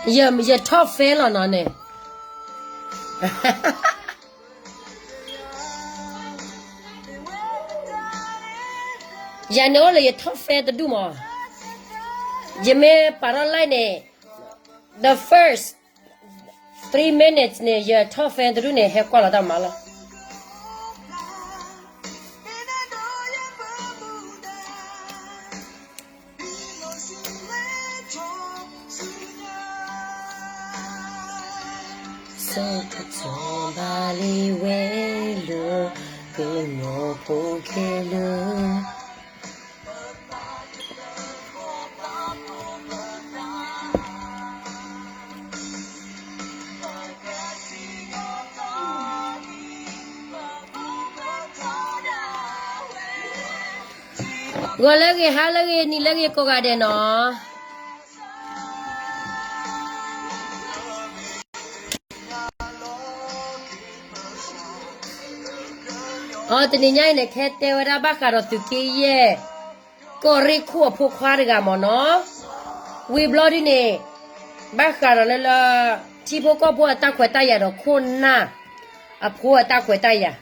ယ top fan လီၤနီၤန့ၣ်, ယၤန့ၣ်အိၣ်လၢယ top fan တဒူၣ်မး, ယမ့ၢ်ပာ်ထီၣ် like န့ၣ်, the first three minutes န့ၣ် ယ top fan တဒူၣ်န့ၣ် ဟဲကွၢ်လီၤတၢ်မၤလီၤ. ဆၢကတီၢ်ဘၣ်လံဝဲလၢ ကညီဖိခဲလၢာ် ဂီၤလၢအဂ့ၤ, ဟါလၢအဂ့ၤ, နံၤလၢအဂ့ၤ ကိးဂၤဒဲးနီၤ. အီ တနံၤညါအံၤန့ၣ် ခဲတဲဝဲဒၣ်ဘၣ်ဃးဒီးသုးက့ယဲၢ် ကီၢ်ရ့ၣ်ခိၣ်အဖိခွါတဂၤမ့ၢ်နီၤ. ဝံၤဘျီဒ်န့ၣ် ဘၣ်ဃးဒီးလၢလၢ ထံဖိကီၢ်ဖိအတၢ်ခွဲးတၢ်ယာ်ဒီးခိၣ်နၢ် အဖိအတၢ်ခွဲးတၢ်ယာ်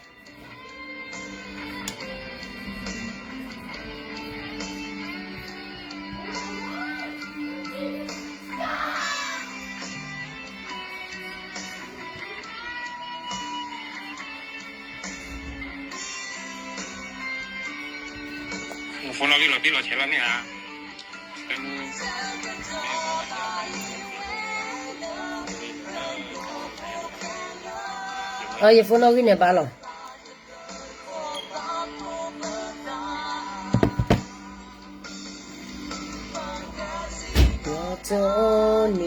phone နီၣ်ဂံၢ်လီၤတံၢ်လီၤဆဲးလီၤန့ၣ်ဧါ. ယ phone နီၣ်ဂံၢ်န့ၣ်ဘၣ်လ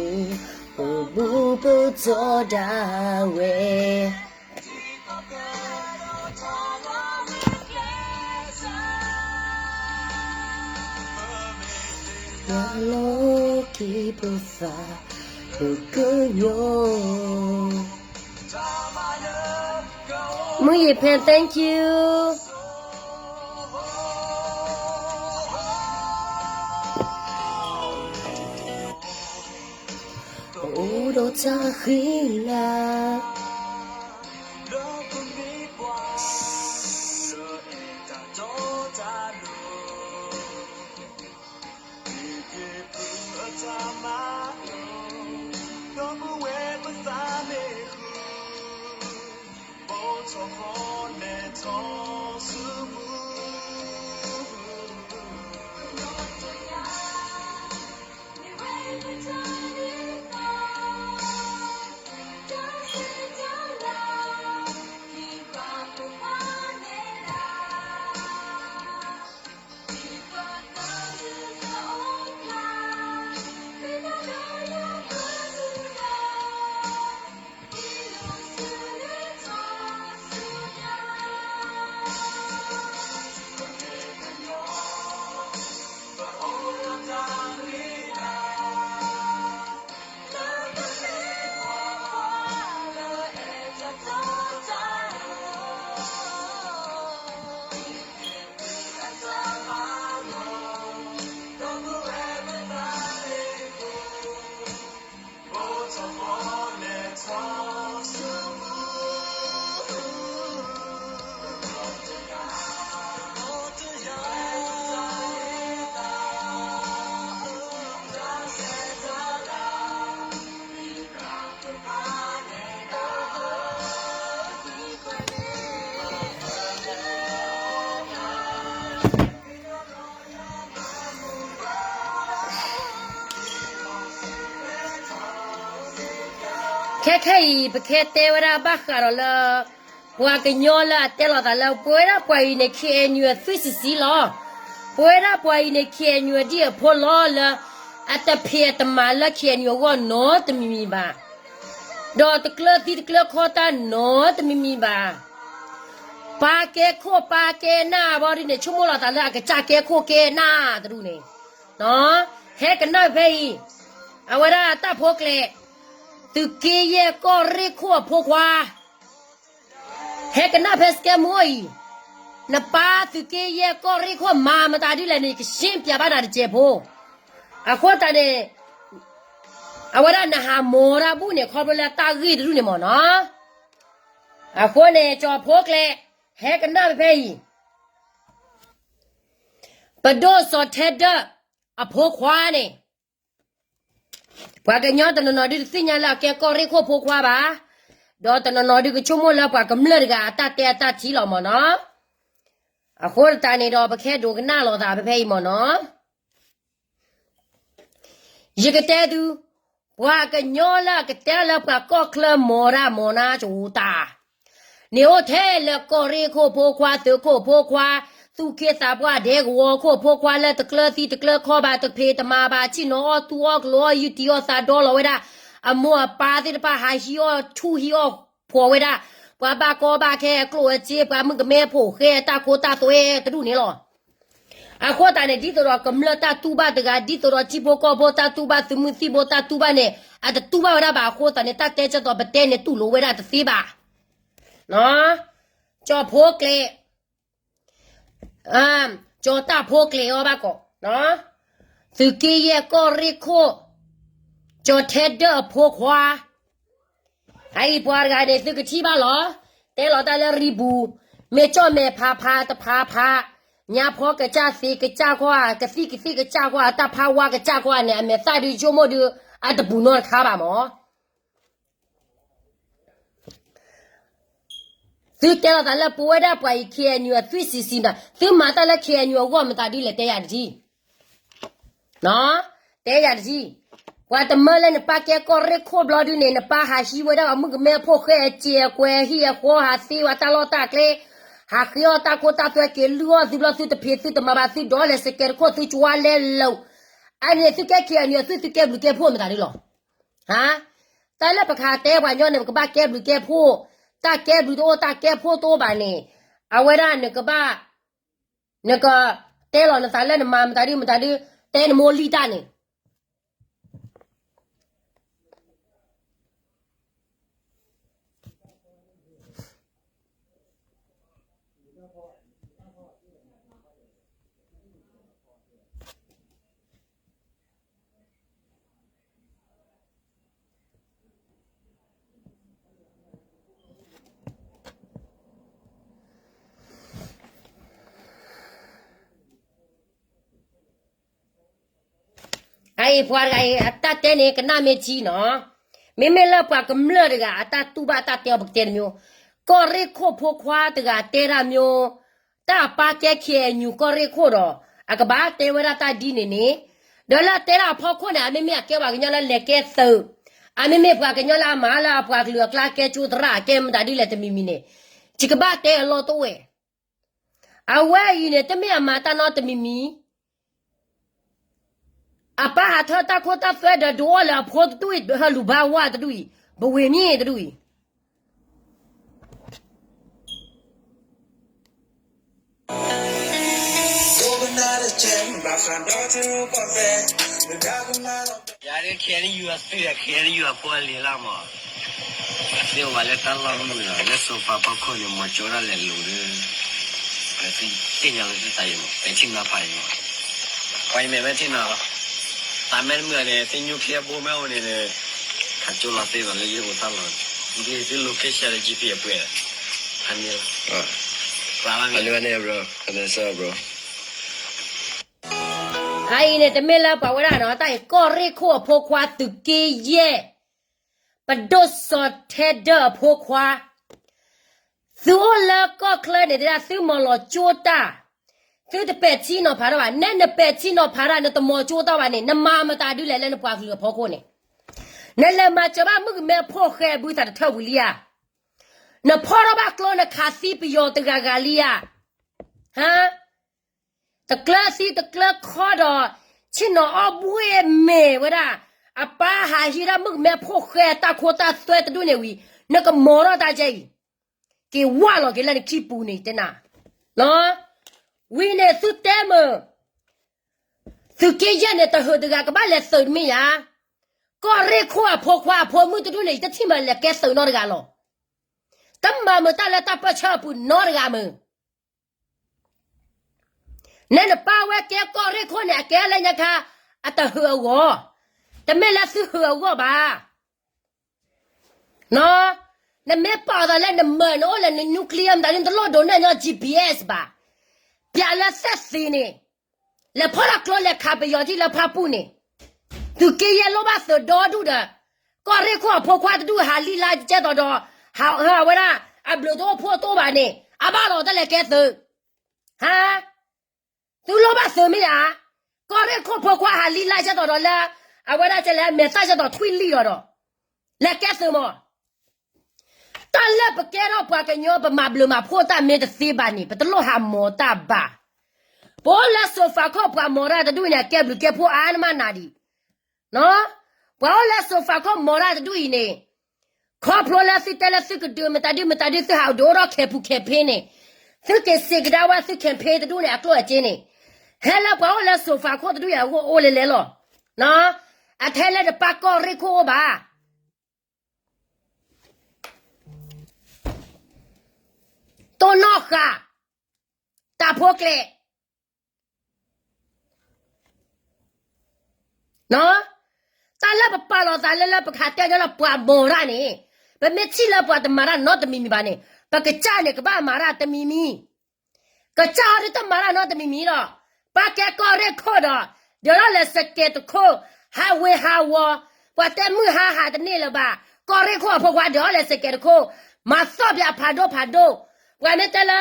ီၤ. ပဘူးပတီၢ်ဒၣ်ဝဲ လီၤက့ၤပသး ပကညီ မုၢ်ယ့ၤဖဲ thank you. ပအိၣ်ဒီးတၢ်ဃံလၤ ခဲခဲအံၤ ပကတဲဝဲဒၣ်ဘၣ်ဃးဒီးလၢ ပှၤကညီလၢအတဲလိာ်သးလၢ ပဝဲဒၣ်ပှၤအံၤန့ၣ် KNU အသွံၣ်ဆံးဆံးလီၤ. ပဝဲဒၣ်ပှၤအံၤန့ၣ် KNU အဒံၣ်အဖိလီၤလၢ အတဖံးအတမၤလၢ KNU အဂီၢ်နီတမံၤမံၤဘၣ်. ဒီးတကျၢၤသံတကျၢၤခီတၢ်နီတမံၤမံၤဘၣ်. ပၢ်ကဲခိၣ်ပၢ်ကဲနၢ်ဘၣ်ဒ်န့ၣ် ဆိကမိၣ်လီၤသးလၢအကစၢ်ကဲခိၣ်ကဲနၢ်တဒူၣ်န့ၣ်, ဟဲကနၣ်ဖဲအံၤ, အဝဲဒၣ်တၢ်ဖိကျဲ, သုးက့ယဲၢ်ကီၢ်ရ့ၣ်ခိၣ်အဖိခွါ ဟဲကနၣ်ဖဲစကဲမူအံၤ, နပၢ်သုးက့ယဲၢ်ကီၢ်ရ့ၣ်ခိၣ်မၤမတၤဒ်လဲၣ်န့ၣ် ကရှင်းပြဘၣ်နၤတစဲးဖိ. အဃိသတးန့ၣ်, အဝဲဒၣ်နဟးမိၢ်တၢ်ဘူၣ်န့ၣ် ခီဖျိလၢတၢ်ဂ့ၢ်တဒူၣ်န့ၣ်မ့ၢ်နီၤ. အဃိန့ၣ် ကၠီၤဖိကျဲ ဟဲကနၣ်ဖဲအံၤ, ပဒိၣ်စီၤထဲဒၢၣ်အဖိခွါန့ၣ် ပှၤကညီတနီၤနီၤဒုးတသ့ၣ်ညါလၢအကဲကီၢ်ရ့ၣ်ခိၣ်ဖိခွါဘၣ်, ဒီးတနီၤနီၤဒုးကဆိကမိၣ်လၢပှၤကမျၢၢ်တဂၤအတၢ်တဲအတၢ်ထံလီၤမ့ၢ်နီၤ. အဃိသတးန့ၣ်ဒီး ပကဟဲဒိကနၣ်လိာ်သးဖဲဖဲအံၤမ့ၢ်နီၤ. ယကတဲသု, ပှၤကညီလၢအကတဲလၢပှၤကီၢ်ချၢမီၤတၢ်မီၤနါကဝူၤတၢ် န့ၣ်အိၣ်ထဲလၢကီၢ်ရ့ၣ်ခိၣ်ဖိခွါ, သုးခိၣ်ဖိခွါ, သူၣ်က့သးပှၢ်ဒဲကဝီၤခိၣ်ဖိခွါလၢတကျၢၤသံတကျၢၤခီဘၣ် တဖံးတမၤဘၣ် ဆ့ၣ်နီၤအီၣ်သူၣ်အီၣ်ကျိၤအီၣ်ယုၢ်တံၢ်အီၣ်သးဒီလီၤဝဲဒၣ်, အမိၢ်အပၢ်သ့ၣ်တဖၣ်ဟးဟံးအီၣ်ဆူၣ်ဟံးအီၣ်ဖှီၣ်ဝဲဒၣ်, ပှၤဘၣ်ကီဘၣ်ခဲအကျိၣ်အစ့ ပှၤမုၣ်ကမဲဖိဃဲအတၢ်ခိတၢ်သွဲတဒူၣ်န့ၣ်လီၤ. အဃိသတးန့ၣ် ဒ်သိးဒီးကမျၢၢ်တၢ်တူၢ်ဘၣ်တဂၤ, ဒ်သိးဒီးထံဖိကီၢ်ဖိတၢ်တူၢ်ဘၣ်သုးမုၢ်သံၣ်ဘိတၢ်တူၢ်ဘၣ်န့ၣ် အတတူၢ်ဘၣ်ဝဲဒၣ်ဘၣ်အဃိသတးန့ၣ် တၢ်တဲကၢသိးပတဲန့ၣ်တူၢ်လိာ်ဝဲဒၣ်တသ့ဘၣ်. ကၠီၤဖိကျဲ, ကၠီၤတၢ်ဖိကျဲအီၤဘၣ်ကီး, သုးက့ယဲၢ်ကီၢ်ရ့ၣ်ခိၣ်, ကၠီၤထဲဒၢၣ်အဖိခွါ အအံၤပှၤတဂၤန့ၣ် သုကထံၣ်ဘၣ်လီၤ. တဲလီၤတၢ်လၢရံပူၤ, မ့ၢ်ကၠီၣ်မဲာ်ဖးဖးတဖးဖး, ညါဖီကစၢ်သ့ကစၢ်ခီဧါ, ကသံၣ်ကသံၣ်ကစၢ်ခီဧါ, တၢ်ဖးဝါကစၢ်ခီဧါန့ၣ် အမဲာ်သၣ်ဒုးဆိကမိၣ်ဒုး အတပူၤနီတခါဘၣ်မၢ်. သုတဲလီၤသးလၢပဝဲဒၣ်ပှၤအံၤ ခ့ၣ်အဲၣ်ယူၣ် အသွံၣ်ဆံးဆံးမတၤ, သုမၤတၢ်လၢ ခ့ၣ်အဲၣ်ယူၣ် အဂီၢ်မတၤဒုးလဲၣ် တဲယၤတထံၣ် တဲယၤတထံၣ်, ပှၤတမၢလၢနပၢ်ကဲကီၢ်ရ့ၣ်ခိၣ်ဘျီဒုန့ၣ် နပၢ်ဟးဟံးဝဲဒၣ်ပှၤမုၣ်ကမဲဖိဃဲအစဲးအကွဲး ဟံၣ်အဃီဟးသ့ဝဲတၢ်လီၢ်တၢ်ကျဲ, ဟးဃ့အီၣ်တၢ်ခိတၢ်သွဲက့ၤလုၢ်အီၣ်သုဘျီ သုတဖံးသုတမၤဘၣ် သုဒီးလဲၤစကဲတခိၣ် သုကဝါလဲၤလိာ်, အန့ၣ်သုကဲ ခ့ၣ်အဲၣ်ယူၣ် သုသုကဲဘျုးကဲဖှိၣ်မတၤဒုးလီၤ. တၢ်လၢပကဟးတဲပှၤကညီန့ၣ် ပကဘၣ်ကဲဘျုးကဲဖှိၣ်, တၢ်ကဲဘျုးတအိၣ် တၢ်ကဲဖှိၣ်တအိၣ်ဘၣ်န့ၣ်, အဝဲဒၣ်နကဘၣ်, နကတဲလီၤနသးလၢနမၤမတၤဒုးမတၤဒုး, တဲနမိၢ်လံတၢ်န့ၣ် အအံၤပှၤတဂၤအံၤ အတၢ်တဲန့ၣ် ကနၣ်မ့ၢ်ထံနီၤ, မ့မ့ၢ်လၢပှၤကမျၢၢ်တဂၤ အတၢ်တူၢ်ဘၣ်တၢ်တဲအီၤ ပကတဲတမံၤ, ကီၢ်ရ့ၣ်ခိၣ်ဖိခွါတဂၤတဲတၢ်မံၤ, တၢ်အပၢ်ကဲ ခ့ၣ်အဲၣ်ယူၣ် ကီၢ်ရ့ၣ်ခိၣ်ဒီး အကဘၣ်တဲဝဲဒၣ်တၢ်ဒ်န့ၣ်န့ၣ်, ဒီးလၢအတဲဒၣ်အဖီခိၣ်န့ၣ် အမ့မ့ၢ်အကဲပှၤကညီလၢလဲၤကဲသုး, အမ့မ့ၢ်ပှၤကညီလၢအမၤလၢအပှၤကလုာ်အကျါ ကဲကၠိသရၣ် အကဲမတၤဒ်လဲၣ်တမံၤမံၤန့ၣ်, ယကဘၣ်တဲအလီၢ်တအိၣ်ဝဲ အဝဲအံၤန့ၣ် တမ့ၢ်အမၤတၢ်နီတမံၤမံၤ, အပၢ်ဟးထၢတၢ်ခိတၢ်သွဲဒီးဒုးအီၣ်လၢအဖိတဒူၣ်အံၤ ဟၢလူၤဘါဝါတဒူၣ်အံၤ ပဝ့ၤမ့ၢ်တဒူၣ်အံၤ ယၤဒ် ခ့ၣ်အဲၣ်ယူၣ် အသွံၣ်ဒီး ခ့ၣ်အဲၣ်ယူၣ် အဖိအလံၤလီၤမး, သ့ၣ်ဝဲလၢတၢ်လီၢ်မုာ်လီၤ လၢ sofa ဖီခိၣ်န့ၣ် မီၤကၠိဒၣ်လဲာ်လိၤဒီး, ပသ့ၣ်ညါလီၤသုသးအံၤမး ပထံၣ်နီၤဖးအံၤမး, ပှၤအံၤမဲာ်မ့ၢ်ထံၣ်နီၤလီၤ, သးမဲာ်တမုာ်န့ၣ် သ့ၣ်ညိၣ်ချ့အဘိမ့ၢ်အိၣ်န့ၣ်ဒီး, ဟးကၠိလီၤသ့လီၤလၢယအိၣ်တၢ်လီၢ်, သု location လၢ GPS ပှဲၤ, ဖးန့ၢ်လီၤ, ဖးန့ၢ် bro, ဖးန့ၢ်စၢ် bro. အအံၤန့ၣ် တမ့ၢ်လၢပှၤဝဲဒၣ်နီၤ, တၢ်အံၤ ကီၢ်ရ့ၣ်ခိၣ်အဖိခွါသုးက့ယဲၢ်, ပဒိၣ်စီၤထဲဒၢၣ်အဖိခွါ, သုအိၣ်လၢကီၢ်ချၢန့ၣ် တဲဒၣ်သုမၤလီၤကၠိတၢ်, သုတပဲာ်ထံနီၤဖးတၢ်ဘၣ်, နဲနပဲာ်ထံနီၤဖးတၢ် နတမၤကၠိတၢ်ဘၣ်န့ၣ် နမၤမတၤဒ်လဲၣ်လၢနပှၤကလုာ်အဖီခိၣ်န့ၣ်, နလဲၤမၤစၢၤဘၣ်မုၣ်ကမဲဖိဃဲအဘုသးတထၢၣ်ဝံၤလံဧါ, နဖီထီၣ်ဘၣ်ကျိနခးသံပယီၤတဂၤဂၤလံဧါ, ဟါ တကျၢၤသံတကျၢၤခီဒီး, ဆ့ၣ်နီၤအီၣ်ဘှ့ၣ်မဲာ်ဝဲဒၣ်, အပၢ်ဟးဟံးဒၣ်မုၣ်ကမဲဖိဃဲတၢ်ခိတၢ်သွဲတဒူၣ်န့ၣ်ဝံၤ, နကမၤထီၣ်တၢ်ကဲအံၤ, က့ၤဝၢ်လီၤက့ၤလၢနခံပူၤန့ၣ်တဲနၤ, ဝံၤန့ၣ်သုတဲမုာ်, သုးက့ယဲၢ်န့ၣ် တဟုးတဂၤကဘၣ်လဲၤသုးတမ့ၢ်ဧါ, ကီၢ်ရ့ၣ်ခိၣ်အဖိခွါအဖိမုၣ်တဒူၣ်န့ၣ် ယတထံၣ်မးလဲၤကဲသုးနီတဂၤလီၤ, တမၤမုာ်တၢ်လၢတၢ်ပၢၢ်ဆၢအပူၤနီတဂၤမုာ် နဲနပၢ်ဝဲကဲကီၢ်ရ့ၣ်ခိၣ်န့ၣ် အကဲလၢညါခါ, အတဟုးအဂီၢ်, တမ့ၢ်လၢသုဟုးအဂီၢ်ဘၣ်. နမ့ၢ်ပာ်အသးလၢနမၢနအိၣ်လၢန nuclear မတၤဒု နတလိၣ်ဒိးနဲၣ်ညီ G P S ဘၣ်. ပျးလၢသဲၣ်သ့န့ၣ် လဲၤဖီၣ်လီၤကျိလဲၤခးပယီၤထံလၢဖၣ်ပူၣ်န့ၣ်, သုးက့ယဲၢ်လိၣ်ဘၣ်သုးဒီဒူၣ်ဒီး ကီၢ်ရ့ၣ်ခိၣ်အဖိခွါတဒူၣ်ဟးလံလါကဲသိးဒီး ဟးအဝဲဒၣ် အဘျုးတအိၣ်ဖှိၣ်တအိၣ်ဘၣ်န့ၣ် အဘၣ်လီၤတၢ်လဲၤကဲသုး, ဟါ, သုလိၣ်ဘၣ်သုးမ့ၢ်ဧါ. ကီၢ်ရ့ၣ်ခိၣ်ဖိခွါဟးလံလါကဲသိးဒီးလၢ အဝဲဒၣ်ကဲလဲၣ် မဲာ်သၣ်ကဲသိးထွံၣ်လံလီၤဒီး လဲၤကဲသုးမး. တၢ်လၢပကဲထီၣ်ပှၤကညီ ပမၤဘျုးမၤဖှိၣ်တၢ်မ့ၢ်တသ့ဘၣ်န့ၣ် ပတလိၣ်ဟးမီၤတၢ်ဘၣ်. ပအိၣ်လၢစိၤဖးခိၣ်ပှၤမီၤတၢ်တဒူၣ်အံၤန့ၣ် အကဲဘျုးကဲဖှိၣ်အါနမးနၤဒံး. ပှၤအိၣ်လၢစိၤဖးခိၣ်မီၤတၢ်တဒူၣ်အံၤန့ၣ် ခီဖျိလၢသုတဲလၢသုကဒုးမတၤဒုမတၤဒု သုဟးဒုးအိၣ်ထီၣ်ခဲပူၤခဲဖ့န့ၣ်, သုက့ၤစံးကဒါဝဲသု campaign တဒူၣ်န့ၣ် အကျိၣ်အစ့န့ၣ်, ဟဲလၢပှၤအိၣ်လၢစိၤဖးခိၣ်တဒူၣ်အံၤအဂီၢ်အိၣ်လဲၤလဲၤလီၤ. အထဲလၢနပၢ်ကီၢ်ရ့ၣ်ခိၣ်အိၣ်ဘၣ် တိၢ်နီၣ်ဃာ် တၢ်ဖိကျဲး, တၢ်လၢပပာ်လီၤသးလၢ လၢပကဟးတဲညီလၢပှၤမီၤတၢ်န့ၣ်, ပမ့ၢ်ထံၣ်လၢပှၤတမၤတၢ်နီတမံၤမံၤဘၣ်န့ၣ်, ပကစၢ်န့ၣ်ကဘၣ်မၤတၢ်တမံၤမံၤ ကစၢ်ဟီဒုတမၤတၢ်နီတမံၤမံၤဒီး, ပၢ်ကဲကီၢ်ရ့ၣ်ခိၣ်ဒီး, ဒုးထီၣ်လဲၤစကဲးတခိၣ်, ဟးဝ့ၤဟးဝီၤ, ပှၤတဲမုၢ်ဟါဟးတန့ၢ်လၢၤဘၣ်, ကီၢ်ရ့ၣ်ခိၣ်အဖိခွါဒုးထီၣ်လဲၤစကဲးတခိၣ်, မၤသီၣ်ပၠးဖးဒိၣ်ဖးဒိၣ်, ပှၤမ့ၢ်တဲလၢ,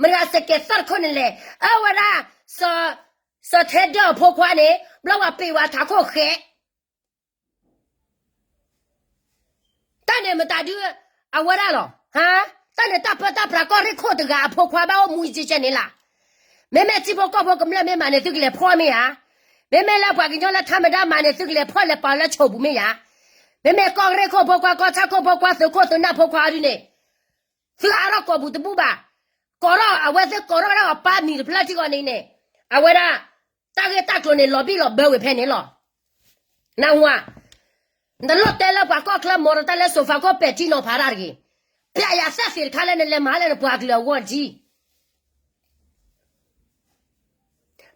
မတၤဂၤစကဲးသီၣ်တခိၣ်န့ၣ်လဲၣ်, အၢဝဲဒၣ်, စီၤထဲဒၢၣ်အဖိခွါန့ၣ် ဘျီဝဲပ့ၤဝဲထးခိၣ်ဃဲ တၢ်န့ၣ်မတၤဒု အဝဲဒၣ်လီၤ, ဟါ, တၢ်န့ၣ်တၢ်ပၢတၢ်ပြးကီၢ်ရ့ၣ်ခိၣ်တဂၤအဖိခွါဘၣ်အိၣ်မူယကဲကဲန့ၣ်လီၤ. မ့မ့ၢ်ထံဖိကီၢ်ဖိကမျၢၢ်မ့ၢ်မၤန့ၣ် သုကလဲၤဖီၣ်မ့ၢ်ဧါ. မ့မ့ၢ်လၢပှၤကညီလၢထါမတၤမၤန့ၣ် သုကလဲၤဖီၣ်လဲၤပာ်လၢဆိးပူၤမ့ၢ်ဧါ. မ့မ့ၢ်ကီၢ်ရ့ၣ်ခိၣ်ဖိခွါ ကီၢ်ဆၣ်ခိၣ်ဖိခွါ သုးခိၣ်သုးနၢ်ဖိခွါဒုန့ၣ် သုအါထီၣ်ကိာ်ပူၤတဘူၣ်ဘၣ်. ကိးထီၣ်အဝဲသ့ၣ်ကိးထီၣ်ဝဲဒၣ်အပၢ်မံၤတဖျၢၣ်ထံကီးန့ၣ်န့ၣ်, အဝဲဒၣ်, တၢ်ဂ့ၢ်တၢ်ကျိၤန့ၣ် လီၤဘံၣ်လီၤဘၢဝဲဖဲန့ၣ်လီၤ. နဝၤ, နတလိၣ်တဲလၢပှၤကီၢ်ချၢမီၤဒီးတၢ်လၢစိၤဖးခိၣ်ပဲာ်ထံနီၤဖးတၢ်တဂ့ၤ. ပျးယၤသၣ်သ့ၣ်တခါလၢနလဲၤမၤလၢနပှၤကလုာ်အဂီၢ်ဒ် ဘျီ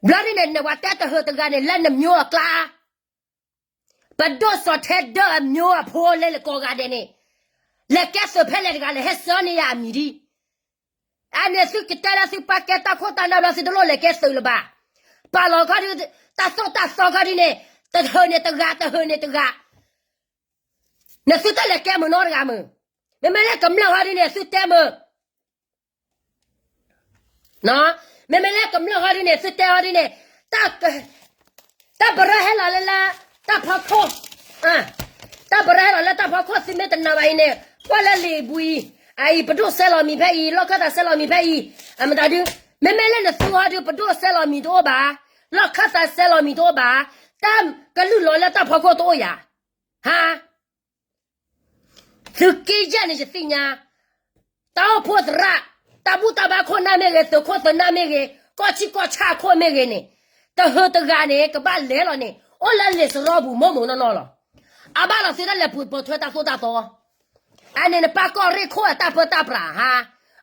ဒ်န့ၣ် နဝၤတဲတဟုးတဂၤန့ၣ် လၢနမျိုးအကျါ, ပဒိၣ်စီၤထဲဒၢၣ်အမျိုးအဖိလဲၤလၢကိးဂၤဒဲးန့ၣ်, လဲၤကဲသုးဖဲလဲၣ်တဂၤလဲၣ် ဟဲစၢန့ၢ်ယၤအမံၤဒ်. အန့ၣ်သုကတဲလၢသုပၢ်ကဲတၢ်ခိၣ်တၢ်နၢ်ဘျီ သုတလိၣ်လဲၤကဲသုးလၢၤဘၣ်. ပာ်လီၤခီဒု, တၢ်သိၣ်တၢ်သီခီဒုန့ၣ်, တဟုးန့ၣ်တဂၤ တဟုးန့ၣ်တဂၤ နသုတလဲၤကဲမုၢ်နီတဂၤမုၢ်. မ့မ့ၢ်လၢကမျၢၢ်ဟီဒုန့ၣ် သုတဲမုၢ်. မ့မ့ၢ်လၢကမျၢၢ်ဟီဒုန့ၣ် သုတဲဟီဒုန့ၣ်, တၢ်ပရၢဟဲလီၤလၢလၢ, တၢ်ဖီခိၣ်, တၢ်ပရၢဟဲလီၤလၢတၢ်ဖီခိၣ် သုမ့ၢ်တနာ်ဘၣ်အံၤန့ၣ် ကွၢ်လၢလံာ်ပူၤအံၤ, အအံၤ ပဒိၣ်စဲလီၤမံၤဖဲအံၤ လီၢ်ခၢၣ်သးစဲလီၤမံၤဖဲအံၤ, အမတၤဒု, မ့မ့ၢ်လၢနသုဟီဒု ပဒိၣ်စဲလီၤမံၤတအိၣ်ဘၣ်, လီၢ်ခၢၣ်သးစဲလီၤမံၤတအိၣ်ဘၣ်, တၢ်ကလုၢ်လီၤလၢတၢ်ဖီခိၣ်တအိၣ်ယၤ, ဟါ သုးက့ယဲၢ်န့ၣ်ယသ့ၣ်ညါ, တၢ်အိၣ်ဖှိၣ်သရၣ်, တၢ်ဘူၣ်တၢ်ဘါခိၣ်နၢ်မ့ၢ်ဂ့ၤ, သုးခိၣ်သုးနၢ်မ့ၢ်ဂ့ၤ, ကီၢ်ဆံၣ်ကီၢ်ဆၣ်ခိၣ်မ့ၢ်ဂ့ၤန့ၣ်, တဟုးတဂၤန့ၣ် ကဘၣ်လဲၤလီၤန့ၣ် အိၣ်လၢလံာ်စရီပူၤမိၢ်မိၢ်နီၢ်နီၢ်လီၤ. အဘၣ်လီၤသုတၢ်လဲၤပူၤပိာ်ထွဲတၢ်သိၣ်တၢ်သီ, အန့ၣ်နပၢ်ကီၢ်ရ့ၣ်ခိၣ်အတၢ်ပၢတၢ်ပြးဟါ,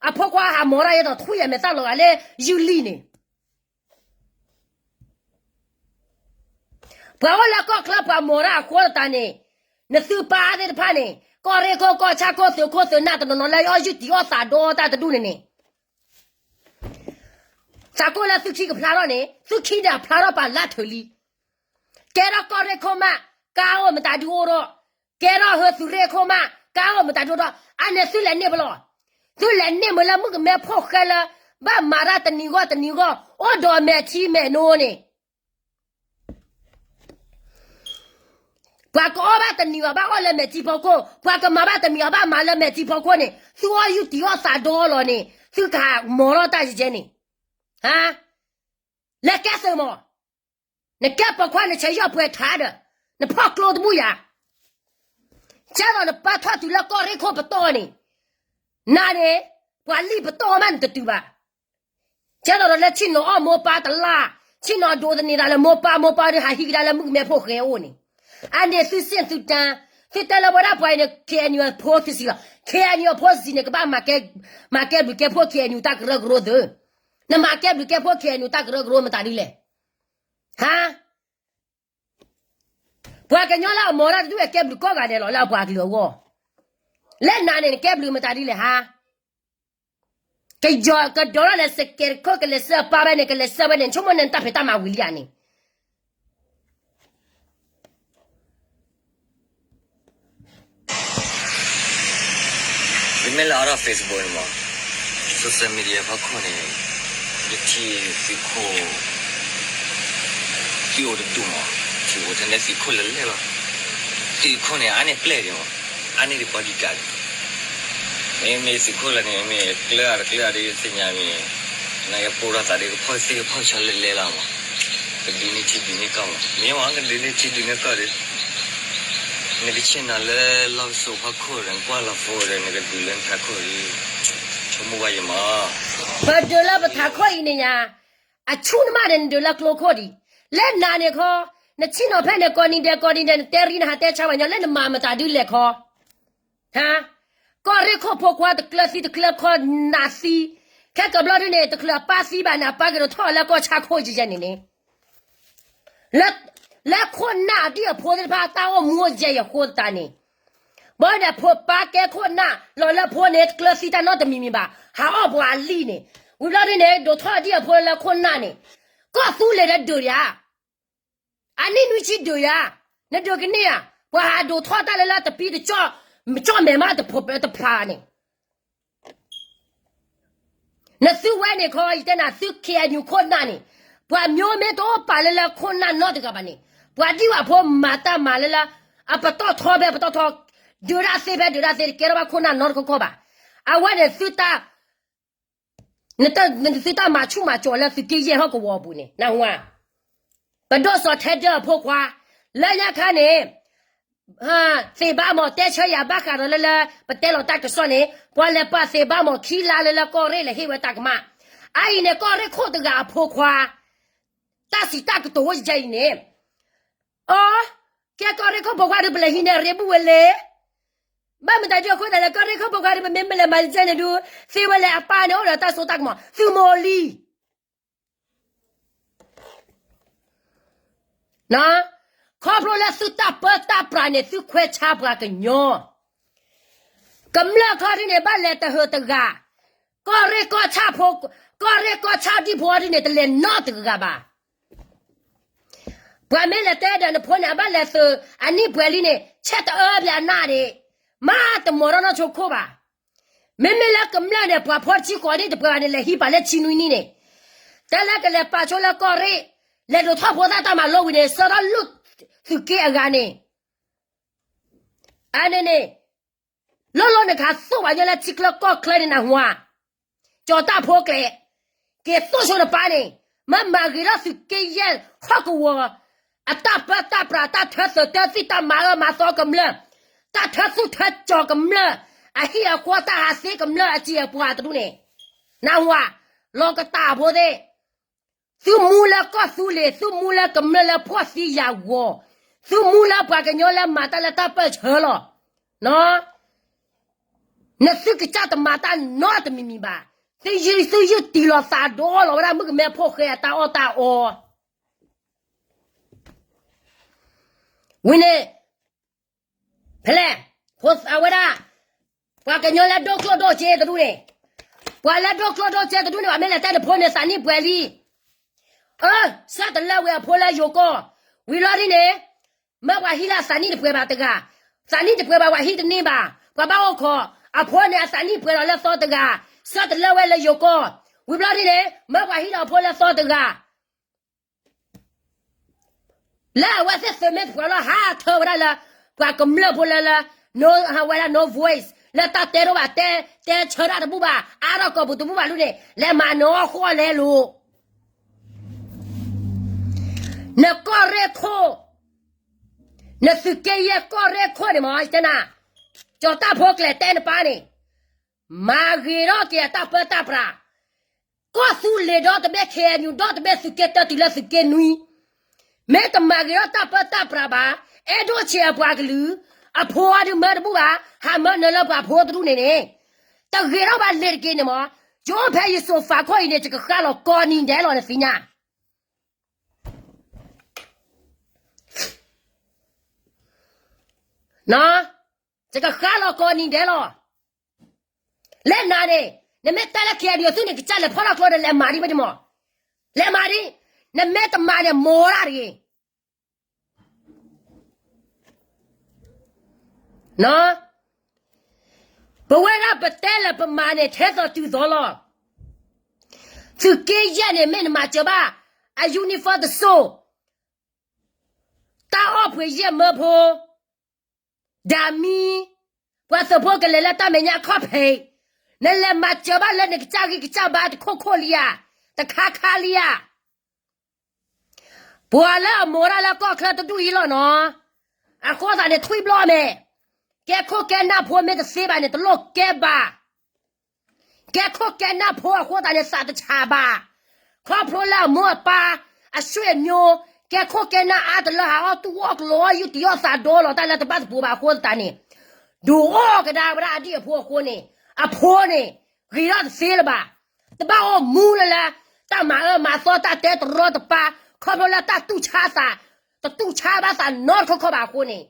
အဖိခွါဟးမီၤတၢ်ယဲသိးထွံၣ်အမဲာ်သၣ်လီၤဂာ်လၢယုၢ်လံၣ်န့ၣ် ပှၤအိၣ်လၢကီၢ်ချၢပှၤမီၤတၢ်အဃိသတးန့ၣ်, နသုပၢ်သ့ၣ်တဖၣ်န့ၣ် ကီၢ်ရ့ၣ်ခိၣ် ကီၢ်ဆၣ်ခိၣ် သုးခိၣ်သုးနၢ်တနီၤနီၤလၢအီၣ်ယုၢ်တံၢ်အီၣ်သးဒီတၢ်တဒူၣ်န့ၣ်န့ၣ်, သးကိၢ်လၢသုခံကဖျါထီၣ်န့ၣ် သုခံန့ၣ်အဖျါထီၣ်ပာ်လၢထၢၣ်လံ. ကဲထီၣ်ကီၢ်ရ့ၣ်ခိၣ်မး ကါအိၣ်မတၤဒုအိၣ်ထီၣ်, ကဲထီၣ်ဟၢသုးရ့ၣ်ခိၣ်မး ကါအိၣ်မတၤဒုအိၣ်ထီၣ် အန့ၣ်သုလဲၤန့ၢ်မုာ်လီၤ. သုလဲၤန့ၢ်မုာ်လၢမုၣ်ကမဲဖိၣ်ဃဲလၢ ဘၣ်မၤတၢ်တနံၤဂီၢ်တနံၤဂီၢ် အိၣ်ဒီးမဲာ်ထံမဲာ်နိန့ၣ် ပှၤကအီၣ်ဘၣ်တနံၤအီၤဘၣ်အီၣ်လၢမဲာ်ထံဖီခိၣ်, ပှၤကမၤဘၣ်တမံၤအီၤဘၣ်မၤလၢမဲာ်ထံဖီခိၣ်န့ၣ် သုအီၣ်ယုၢ်တံၢ်အီၣ်သးဒီလီၤန့ၣ် သုကမီၤထီၣ်တၢ်ယဲန့ၣ်, ဟါ, လဲၤကဲသုးမီၤ, နကဲပိာ်ခွါနဆဲးယီၢ်ပှဲၤထါဒီး, နဖီၣ်ကျိတဘူၣ်ယၤ, ကဲသိးနပၢ်ထီၣ်တုၤလၢကီၢ်ရ့ၣ်ခိၣ်ပတီၢ်န့ၣ်, နၤန့ၣ်, ပှၤလံၣ်ပတီၢ်မးနတတုၤဘၣ် ကဲသိးဒီးလၢဆ့ၣ်နီၤအီၣ်မိၢ်ပၢ်တလါ, ဆ့ၣ်နီၤဒိးသန့ၤသးလၢမိၢ်ပၢ် မိၢ်ပၢ်ဒီးဟးဟံးကဒါလၢမုၣ်ကမဲဖိၣ်ဃဲအအိၣ်န့ၣ်, အန့ၣ်သုစ့ၣ်သုတၢ်, သုတဲလၢဝဲဒၣ်ပှၤအံၤန့ၣ် ခ့ၣ်အဲၣ်ယူၣ် အဖိသုစံးလီၤ, ခ့ၣ်အဲၣ်ယူၣ် အဖိသုစံးန့ၣ် ကဘၣ်မၤကဲဘျုးကဲဖှိၣ် ခ့ၣ်အဲၣ်ယူၣ် တၢ်ကရၢကရိသု, နမၤကဲဘျုးကဲဖှိၣ် ခ့ၣ်အဲၣ်ယူၣ် တၢ်ကရၢကရိမတၤဒ်လဲၣ်, ဟါ ပှၤကညီလၢအမၤတၢ်တဒူၣ်အကဲဘျုးကိးဂၤဒဲးလီၤ လၢအပှၤကလုာ်အဂီၢ်, လၢနၤန့ၣ် နကဲဘျုးမတၤဒ်လဲၣ်ဟါ, ကယီၤကဒီးလၢ်လၢစကဲးခိၣ် ကလဲၤဆှၢအပၢ်ဝဲန့ၣ် ကလဲၤဆှၢဝဲန့ၣ် ဆိကမိၣ်န့ၣ် နတၢ်ဖံးတၢ်မၤဝံၤလံဧါန့ၣ် မ့မ့ၢ်လၢအါထီၣ် Facebook န့ၣ်မး, social media ဖီခိၣ်န့ၣ်, ယထံၣ်သုးခိၣ်, သုးအိၣ်တဒူၣ်မး, ထံၣ်အိၣ်ထဲန့ၣ်သုးခိၣ်လၢလဲၣ်လီၤ, သုးခိၣ်န့ၣ် အါန့ၢ်ပျဲၢ်ဒံးမး, အါန့ၢ်ဒံးပှၤဒံးကးဒံး, မ့မ့ၢ်သုးခိၣ်လၢန့ၣ် မ့ၢ်ကျၢအါတကျၢအါဒီးသ့ၣ်ညါမ့ၢ်, နကပိာ်ထီၣ်သးဒီးကဖီၣ်သ့ၣ်ကဖီၣ်ဆၢလၢလဲၣ်လီၤမး, ကဒုးန့ၢ်ထံဒုးန့ၢ်ကီၢ်မး, မ့ၢ်မး ကဒုးန့ၢ်ထံဒုးန့ၢ်ကီၢ်ဒီး နကဆ့ၣ်နီၤလၢလီၢ်ပစိာ်ဖီခိၣ်ဒီး နကွၢ်လီၤဖိဒီး နကဒုးလၢနထးခိၣ်ဒီး, ဆိကမိၣ်ဝဲယမး, ပဒုးလၢပထးခိၣ်အံၤန့ၣ်ညါ, အဆူၣ်နမးန့ၣ် နဒုးလၢကျိခိၣ်ဒံး, လၢနၤန့ၣ်ခီ, နဆ့ၣ်နီၤဖဲန့ၣ် ကိးနံၤဒဲးကိးနံၤဒဲး နတဲရံနဟးတဲဆါဝဲညီ လၢနမၤမတၤဒ်လဲၣ်ခီ ဟါ, ကီၢ်ရ့ၣ်ခိၣ်ဖိခွါတကျၢၤသံတကျၢၤခီနးသံ, ခဲကဘျီဒ်န့ၣ် တချုးအပၢ်သံဘၣ်န့ၣ် အပၢ်ကဒိးထီၣ်လၢကီၢ်ဆါခိၣ်ယဲၢ်န့ၣ်န့ၣ်, လၢခိၣ်နၢ်ဒ်အဖိသ့ၣ်တဖၣ်တၢ်အိၣ်မူအိၣ်ယဲၢ်အဃိသတးန့ၣ်, ဘၣ်န့ၣ် ဖိပၢ်ကဲခိၣ်နၢ်လီၤလၢဖိန့ၣ် တကျၢၤသံတၢ်နီတမံၤမံၤဘၣ်, ဟးအီၣ်ပှၤအလံၣ်န့ၣ်, ဝံၤဘျီဒ်န့ၣ် ဒိးထီၣ်ဒ်အဖိလၢခိၣ်နၢ်န့ၣ်, ကီၢ်သူလ့ၤဒီးဒုးယၤ အနံၣ်နွံဆံဒုးယၤ, နဒုးကန့ၢ်ဧါ, ပှၤဟးဒိးထီၣ်တၢ်လၢလၢတပံတကၠီၣ်, ကၠီၣ်မဲာ်မးတဖျါန့ၣ်, နသုဝဲန့ၣ်ခီ ယတဲနၤသု KNU ခိၣ်နၢ်န့ၣ်, ပှၤမျိုးမ့ၢ်တအိၣ်ပာ်လၢလၢခိၣ်နၢ်နီတဂၤဘၣ်န့ၣ်, ပှၤဒံၣ်ဝဲဖိမၤတၢ်မၤလၢလၢ, အပတီၢ်ထီဖဲပတီၢ်ထီ, ဒုးဒၣ်သ့ဖဲဒုးဒၣ်သ့ တကဲထီၣ်ဘၣ်ခိၣ်နၢ်နီတခီခီဘၣ်, အဝဲန့ၣ်သုတၢ် နသုတၢ်မၤဆူၣ်မၤစိးလၢသုးက့ယဲၢ်ဟီၣ်ကဝီၤအပူၤန့ၣ် နၢ်ဟူဧါ, ပဒိၣ်စီၤထဲဒၢၣ်အဖိခွါ, လၢညါခါန့ၣ်, သ့ၣ်ဘါမီၢ်တဲဆၢယၤဘၣ်ဃးဒီးလၢလၢ ပတဲလီၤတၢ်ကစီၣ်န့ၣ် ပှၤလဲၤပာ်သ့ၣ်ဘါမီၢ်ခံလါလၢလၢကီၢ်ရ့ၣ်လဲၤဟ့ၣ်ဝဲတၢ်ကမၣ်, အအံၤန့ၣ် ကီၢ်ရ့ၣ်ခိၣ်တဂၤအဖိခွါ, တၢ်စံးတၢ်ကတိၤဝဲယဲၢ်အံၤန့ၣ်, အ, ကဲကီၢ်ရ့ၣ်ခိၣ်ဖိခွါဒီးပလဲၤဟံးန့ၢ်ရ့ဘူးဝဲလဲၣ် ဘၣ်မတၤဒ်အဃိသတးလဲၣ် ကီၢ်ရ့ၣ်ခိၣ်ဖိခွါဒီး ပမ့ၢ်မ့ၢ်လဲၤမၤဒ်န့ၣ်ဒုး, သ့ဝဲလဲၣ်အပၢ်န့ၣ်အိၣ်ဒီးတၢ်စိတၢ်ကမီၤ သုးမီၤလံၤ, ခီဖျိလၢသုတၢ်ပၢတၢ်ပြးန့ၣ် သုခွဲးဆါပှၤကညီ ကမျၢၢ်ခီဒ်န့ၣ် ဘၣ်လဲၤတဟၢတဂၤ, ကီၢ်ရ့ၣ်ကီၢ်ဆၣ်ဖိ, ကီၢ်ရ့ၣ်ကီၢ်ဆၣ်ဒံၣ်ဖိဒ်န့ၣ် တလဲၤနီတဂၤဘၣ်. ပှၤမ့ၢ်လဲၤတဲဒီးနဖိန့ၣ် အဘၣ်လဲၤသုးအနံၣ်ပှဲၤလံန့ၣ် ဆဲးတအၢဘၣ်အနၢ်ဒံး, မၤတမီၤထီၣ်နီၢ်ဆိခိၣ်ဘၣ်. မ့မ့ၢ်လၢကမျၢၢ်န့ၣ် ပှၤဖီတဆံဃိးနံၣ်တပှဲၤဘၣ်န့ၣ် လဲၤဟံးပာ်လၢဆံနွံနံၣ်န့ၣ်, တၢ်လၢကလဲၤပာ်ဆိလၢကီၢ်ရ့ၣ်, လဲၤဒိးထီၣ်ဖိသၣ်တၢ်မၤလိဝံၤန့ၣ် ဆှၢထီၣ်လုၢ်သုးက့အဂၤန့ၣ် အန့ၣ်န့ၣ်, လီၤလီၤနခးသိၣ်ပှၤညီလၢထံချၢကီၢ်ချၢန့ၣ်နၢ်ဟူဧါ, ကၠီၤတၢ်ဖိကျဲ, က့ၤသိၣ်ဆိနပၢ်န့ၣ်, မ့ၢ်မၤဂ့ၤထီၣ်သုးက့ယဲၢ်ဟီၣ်ကဝီၤ, အတၢ်ပၢတၢ်ပြး တၢ်ထၢသုးထၢသံၣ် တၢ်မၤအၢမၤသီကမျၢၢ်, တၢ်ထၢသူၣ်ထၢကၠီၤကမျၢၢ်, အဟံၣ်အဃီတၢ်ဟးသ့ကမျၢၢ်အစံာ်အပှၤတဒူၣ်န့ၣ်, နၢ်ဟူဧါ, လီၤကတၢ်ဖိသ့ၣ် သုမူလၢကီၢ်သူလ့ၤ သုမူလၢကမျၢၢ်လၢဖှီၣ်သံယာ်ဂီၤ, သုမူလၢပှၤကညီလၢမၤတၢ်လၢတၢ်ပၢၢ်ဆၢလီၤ. နသုကစၢ်တမၤတၢ်နီတမံၤမံၤဘၣ်. သုယုၢ် သုယုၢ်တံၢ်လီၤသးဒီလီၤဝဲဒၣ်မုၣ်ကမဲဖိဃဲအတၢ်အီၣ်တၢ်အီ ဝံၤန့ၣ် ဖဲလဲၣ်, အဝဲဒၣ် ပှၤကညီလၢဒိၣ်ကျိၣ်ဒိၣ်စ့တဒူၣ်န့ၣ်, ပှၤလၢဒိၣ်ကျိၣ်ဒိၣ်စ့တဒူၣ်န့ၣ် ပှၤမ့ၢ်လဲၤတဲနဖိန့ၣ် သးနံၣ်ပှဲၤလံ, အၢ ဆၢတလၢဝဲအဖိလၢယိၤကီၢ်, ဝံၤလီၤဒ်န့ၣ်, မၢပှၤဟံးလၢအသးနံၣ်တပှဲၤဘၣ်တဂၤ, သးနံၣ်တပှဲၤဘၣ်ပှၤဟံးတန့ၢ်ဘၣ်, ပှၤဘၣ်အိၣ်ခိး, အဖိန့ၣ်အသးနံၣ်ပှဲၤဒီးလၢသီတဂၤ, ဆၢတလၢဝဲလၢယိၤကီၢ်, ဝံၤဘျီဒ်န့ၣ် မၢပှၤဟံးဒီးအဖိလၢသီတဂၤ လၢအဝဲသ့ၣ်သုးမ့ၢ်တပှဲၤလီၤ ဟးထၢဝဲဒၣ်လၢ ပှၤကမျၢၢ်ဖိလၢလၢ ဝဲဒၣ် no voice လၢတၢ်တဲတအိၣ်ဘၣ် တဲ တဲဆၢတၢ်တဘူၣ်ဘၣ် အါထီၣ်ကိာ်ပူၤတဘူၣ်ဘၣ်လံန့ၣ် လဲၤမၤနအီၣ်ဃီလဲၤလိၤ နကီၢ်ရ့ၣ်ခိၣ် နသုးက့ယဲၢ်ကီၢ်ရ့ၣ်ခိၣ်န့ၣ်မ့ၢ် တဲနၤ ကၠီၤတၢ်ဖိကျဲၤတဲနပၢ်န့ၣ် မၤဂ့ၤထီၣ်က့ၤအတၢ်ပၢတၢ်ပြး ကီၢ်သူလ့ၤဒီတဘ့ၣ် ခ့ၣ်အဲၣ်ယူၣ် ဒီတဘ့ၣ် သုးက့တၢတုၤလၢသုးက့နွံ မ့ၢ်တမၤဂ့ၤထီၣ်တၢ်ပၢတၢ်ပြးဘၣ် အဲၣ်ဒိၣ်ဆံးအပှၤကလုာ် အဖိအီၤဒုးမၢတဘူၣ်ဘၣ် ဟးမၢနၢၤလၢပှၤဖိတဒူၣ်န့ၣ်န့ၣ် တဂ့ၤထီၣ်ဘၣ်လ့ၤတက့ၢ်န့ၣ်မ့ၢ် ယအိၣ်ဖဲယစိၤဖးခိၣ်အံၤန့ၣ် ယကဃၣ်လီၤကိးနံၤဒဲးလီၤနသ့ၣ်ညါ ယကဃါလီၤကိးနံၤဒဲးလီၤ. လၢနၤန့ၣ် နမ့ၢ်တဲလၢ KNU အသုးန့ၣ် ကစၢ်လဲၤဖီၣ်ထီၣ်ကျိဒီး လဲၤမၤဒံးမ့ၢ်တမီၤ, လဲၤမၤဒံး, နမ့ၢ်တမၤန့ၣ် မိၢ်ဒၣ်တဂ့ၤ. ပဝဲဒၣ်ပတဲလၢပမၤန့ၣ် ထဲသိးတုၤသိးလီၤ. သုးက့ယဲၢ်န့ၣ် မ့ၢ်နမၤစၢၤဘၣ် အ uniform တစိၢ်, တၢ်အီၣ်ပှ့ၤယဲၢ်မၢဖိ, ဒၣ်မံ, ပှၤသုးဖိကလဲၤလၢတၢ်မဲာ်ညါအခီၣ်ဖံး, နလဲၤမၤစၢၤဘၣ်လၢနကစၢ်ဂံၢ်ကစၢ်ဘါတခိၣ်ခိၣ်လံဧါ, တခါခါလံဧါ. ပှၤလၢအမိၢ်ဒၣ်လၢကီၢ်ချၢတဒူၣ်အံၤလီၤနီၤ. အဃိသတးန့ၣ် ထွံၣ်ဘျီမဲာ်, ကဲခိၣ်ကဲနၢ်ဖိမ့ၢ်တသ့ဘၣ်န့ၣ် တလိၣ်ကဲဘၣ်. ကဲခိၣ်ကဲနၢ်ဖိအဃိသတးန့ၣ် သးတဆးဘၣ်. ခီဖျိလၢအမိၢ်အပၢ် အဆွေမျိုး, ကဲခိၣ်ကဲနၢ်အါတလၢ ဟးအီၣ်တူၢ်အီၣ်ကျိၤအီၣ်ယူၢ် တံၤအီၣ်သးဒီလီၤတၢ်လၢတဘၣ်သပူၤဘၣ်အဃိသတးန့ၣ်, ဒုးအီၣ်ကဒါဝဲဒၣ်အဒံၣ်အဖိအဃိန့ၣ်, အဖိန့ၣ် ဂ့ၤထီၣ်တသ့လၢၤဘၣ်. တဘၣ်အိၣ်မူလၢလၢ တၢ်မၤအၢမၤသီတၢ်တဲတရီတပါ, ခီဖျိလၢတၢ်တူၢ်ဆါသး, တတူၢ်ဆါဘၣ်သးနီတခီခီဘၣ်အဃိန့ၣ်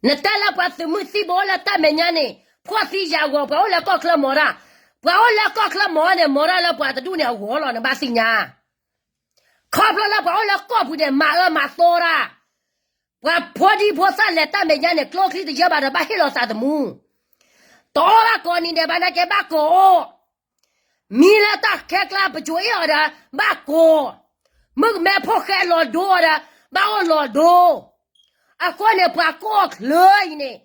နတဲလၢပှၤသုးမုၢ်သံၣ်ဘိအိၣ်လၢတၢ်မဲာ်ညါန့ၣ် ဖှီၣ်သံယာ်ဂီၤ ပှၤအိၣ်လၢကီၢ်ချၢမီၤတၢ်, ပှၤအိၣ်လၢကီၢ်ချၢမီၤန့ၣ် မီၤတၢ်လၢပှၤတဒူၣ်န့ၣ်အဂီၢ်လီၤ နဘၣ်သ့ၣ်ညါ. ခီဖျိလၢပှၤအိၣ်လၢကီၢ်ပူၤန့ၣ် မၤအၢမၤသီတၢ်, ပှၤဖိဒံဖိသၣ်လဲၤတၢ်မဲာ်ညါန့ၣ် ကျိချံတယၢဘၣ်ဒီး ဘၣ်ဟ့ၣ်လီၤသးသမူ, တအီၣ်ဘၣ်ကိးနံၤဒဲးဘၣ် နာ်က့ဘၣ်ကိးအီၣ် မံလၢတၢ်ခဲကျါပစိၤအ့ၣ်အီၤဒီး ဘၣ်ကိး, မုၣ်ကမဲဖိဃဲလီၤဒိအီၤဒီး ဘၣ်အိၣ်လီၤဒိ, အဃိန့ၣ် ပှၤကီၢ်ချၢအံၤန့ၣ်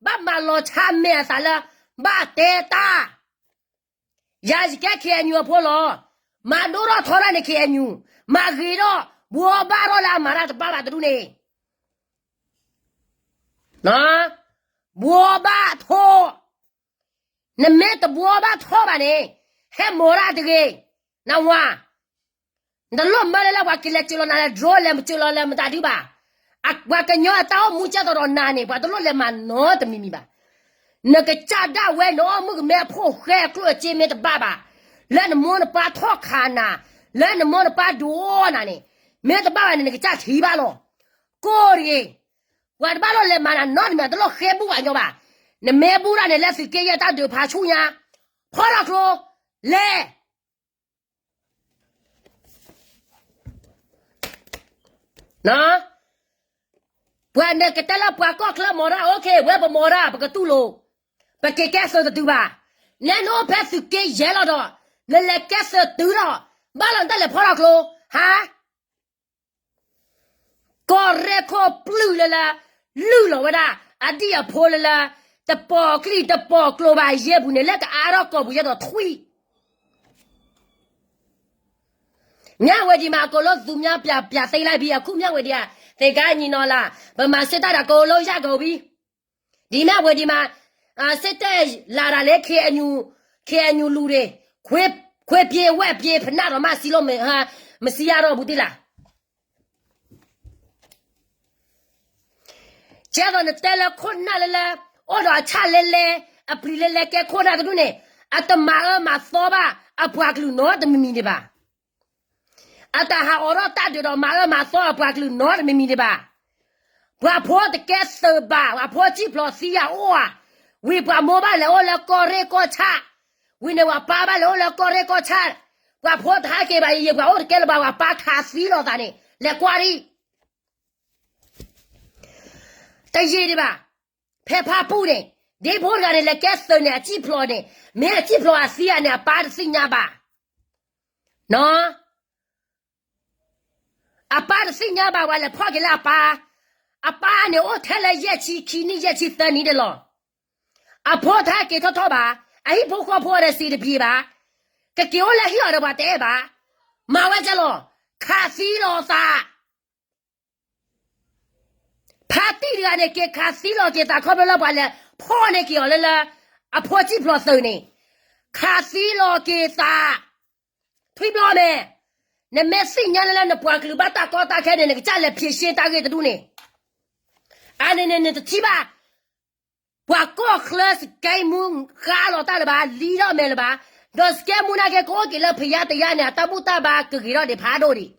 ဘၣ်မၤလီၤဆါမဲာ်အသးလၢ ဘၣ်တဲတၢ်, ယၤယကဲ KNU အဖိလီၤ, မၤဒိၣ်ထီၣ်ထီထီၣ်န့ၣ် KNU, မၤဂ့ၤထီၣ် ဘှီဘၣ်ထီၣ်လၢအမၤတၢ်တဘၣ်ဘၣ်တဒူၣ်န့ၣ် ဘှီဘၣ်ထီၣ်, နမ့ၢ်တဘှီဘၣ်ထီၣ်ဘၣ်န့ၣ် ဟဲမီၤတၢ်တဂ့ၤ, နဝၤ, နတလိၣ်မၢလၢလၢပှၤကလဲၤစၢၤလီၤနၤလၢ drone လဲၤမစၢၤလီၤလၢမတၤဒုဘၣ်, ပှၤကညီအတၢ်အိၣ်မူကဲသိးဒီးနၤန့ၣ် ပှၤတလိၣ်လဲၤမၤနီတမံၤမံၤဘၣ်. နကစၢ်ဒၣ်ဝဲ နအီၣ်မုၣ်ကမဲအဖိဃဲအကျိၣ်အစ့မ့ၢ်တဘၣ်ဘၣ်, လၢနမိၢ်နပၢ်ထီၣ်ခးနၤ, လၢနမိၢ်နပၢ်ဒုးအီၣ်နၤန့ၣ်, မ့ၢ်တဘၣ်ဘၣ်န့ၣ် နကစၢ်ထံၣ်ဘၣ်လီၤ. ကိၢ်တဂ့ၤ, ပှၤတဘၣ်လိၣ်လဲၤမၤနၤနီတမံၤ တလိၣ်ဃ့ဘူၣ်ပှၤကညီဘၣ်. နမ့ၢ်ဘူၣ်တၢ်န့ၣ် လၢသုးက့ယဲၢ်တၢ်ဒုးဖးဆူညါ, ဖီထီၣ်ကျိ, လဲၤ ပှၤနကတဲလၢပှၤကီၢ်ချၢမီၤတၢ် OK ဝဲပမီၤတၢ် ပကတူၢ်လိာ်, ပက့ၤကဲသုးတတုၤဘၣ်. နဲနအိၣ်ဖဲသုးက့ယဲၢ်လီၤဒီး, နလဲၤကဲသုးတုၤဒီး, ဘၣ်လီၤနတၢ်လဲၤဖီထီၣ်ကျိ, ဟါ ကီၢ်ရ့ၣ်ခိၣ်ပျုၢ်လၢလၢ, လုၢ်လီၤဝဲဒၣ်, အဒံၣ်အဖိလၢလၢ, တပိာ်ကျိၣ်တပိာ်ကျိၤဘၣ်ယဲၢ်ပူၤန့ၣ် လၢကအါထီၣ်ကီၢ်ပူၤယဲၢ်ဒီးထွံၣ် မြဝတီမှာ အကုန်လုံး သူများပြ ပြန်သိမ်းလိုက်ပြီ. အခု မြဝတီက သေကါညီနော်လား, ဗမာစစ်တပ် အကုန်လုံး ရကုန်ပြီ. ဒီ မြဝတီမှာ စစ်တပ်လာတာလေ, KNU, KNU လူတွေ, ခွေး, ခွေးပြေး ဝက်ပြေး ဖနၣ်တော့မှ စည်းလို့မ, မစည်းရတော့ဘူး သိလား. ကဲသိးနတဲလၢခိၣ်နၢ်လၢလၢ, အိၣ်ဒီးအဆၣ်လဲလဲ, အပျံၤလဲလဲကဲခိၣ်နၢ်တဒူၣ်န့ၣ်, အတမၤအၢမၤသီဘၣ် အပှၤကလုာ်နီတမံၤမံၤဒံးဘၣ်. အတၢ်ဟးအိးထီၣ်တၢ်ဒုးဒီးမၤအၢမၤသီအပှၤကလုာ်နီတမံၤမံၤဒံးဘၣ်. ပှၤဖိတကဲသုးဘၣ်, ပှၤဖိစံၣ်ဖျိးသံယၤအိၣ်ဧါ, ဝံၤပှၤမိၢ်ဘၣ်လဲၤအိၣ်လၢကီၢ်ရ့ၣ်ကီၢ်ဆၣ်, ဝံၤန့ၣ် ပှၤပၢ်ဘၣ်လဲၤအိၣ်လၢကီၢ်ရ့ၣ်ကီၢ်ဆၣ်, ပှၤဖိတဟဲက့ၤဘၣ်ယံၤယံၤ ပှၤအိၣ်တကဲလၢၤဘၣ် ပှၤပၢ်ခးသံလီၤသးန့ၣ် လဲၤကွၢ်ဒံး တယံာ်ဒံးဘၣ်. ဖဲဖၣ်ပူၣ်န့ၣ်, ဒ့ဖိတဂၤန့ၣ် လဲၤကဲသုးန့ၣ် အစံၣ်ဖျိးန့ၣ်, မ့ၢ်အစံၣ်ဖျိးအသံဧါန့ၣ် အပၢ်တသ့ၣ်ညါဘၣ်. အပၢ်တသ့ၣ်ညါဘၣ် ပှၤလဲၤဖီၣ်က့ၤလၢအပၢ်, အပၢ်န့ၣ်အိၣ်ထဲလၢယဲၢ်ဆံခံနံၣ် ယဲၢ်ဆံသၢနံၣ်ဒဲးလီၤ. အဖိတဟဲက့ၤထီၣ်ထီၣ်ဘၣ်, အဟံၣ်ဖိဃီဖိဒီးစံးတပျ့ၤဘၣ်, ကက့ၤအိၣ်လၢဟံၣ်အီၤဒီးပှၤတအဲၣ်ဘၣ်, မၤဝဲကဲလီၤ, ခးသံလီၤသး ဖါတံၢ်တဂၤန့ၣ် က့ၤခးသံလီၤက့ၤသးခီဖျိလၢပှၤလဲၤဖီၣ်န့ၢ်က့ၤအီၤလၢလၢ အဖိစံၣ်ဖျိးသုးန့ၣ်, ခးသံလီၤက့ၤသး, ထွံၣ်ဘျီမဲာ်, နမ့ၢ်သ့ၣ်ညါလၢလၢနပှၤကလုာ်ဘၣ်တၢ်ကီတၢ်ခဲန့ၣ် နကစၢ်လဲၤဖြေရှင်းတၢ်ဂ့ၢ်တဒူၣ်န့ၣ်, အန့ၣ်န့ၣ် နတထံၣ်ဘၣ် ပှၤကီၢ်ချၢစကဲမူဃါလီၤတၢ်လၢၤဘၣ်, လံထီၣ်မဲာ်လၢၤဘၣ်, ဒီးစကဲမူနာ်က့ ကအိၣ်က့ၤလၢဖယါတယါန့ၣ် အတၢ်ဘူၣ်တၢ်ဘါကဂ့ၤထီၣ်ဒံးဖးဒိၣ်ဒံး.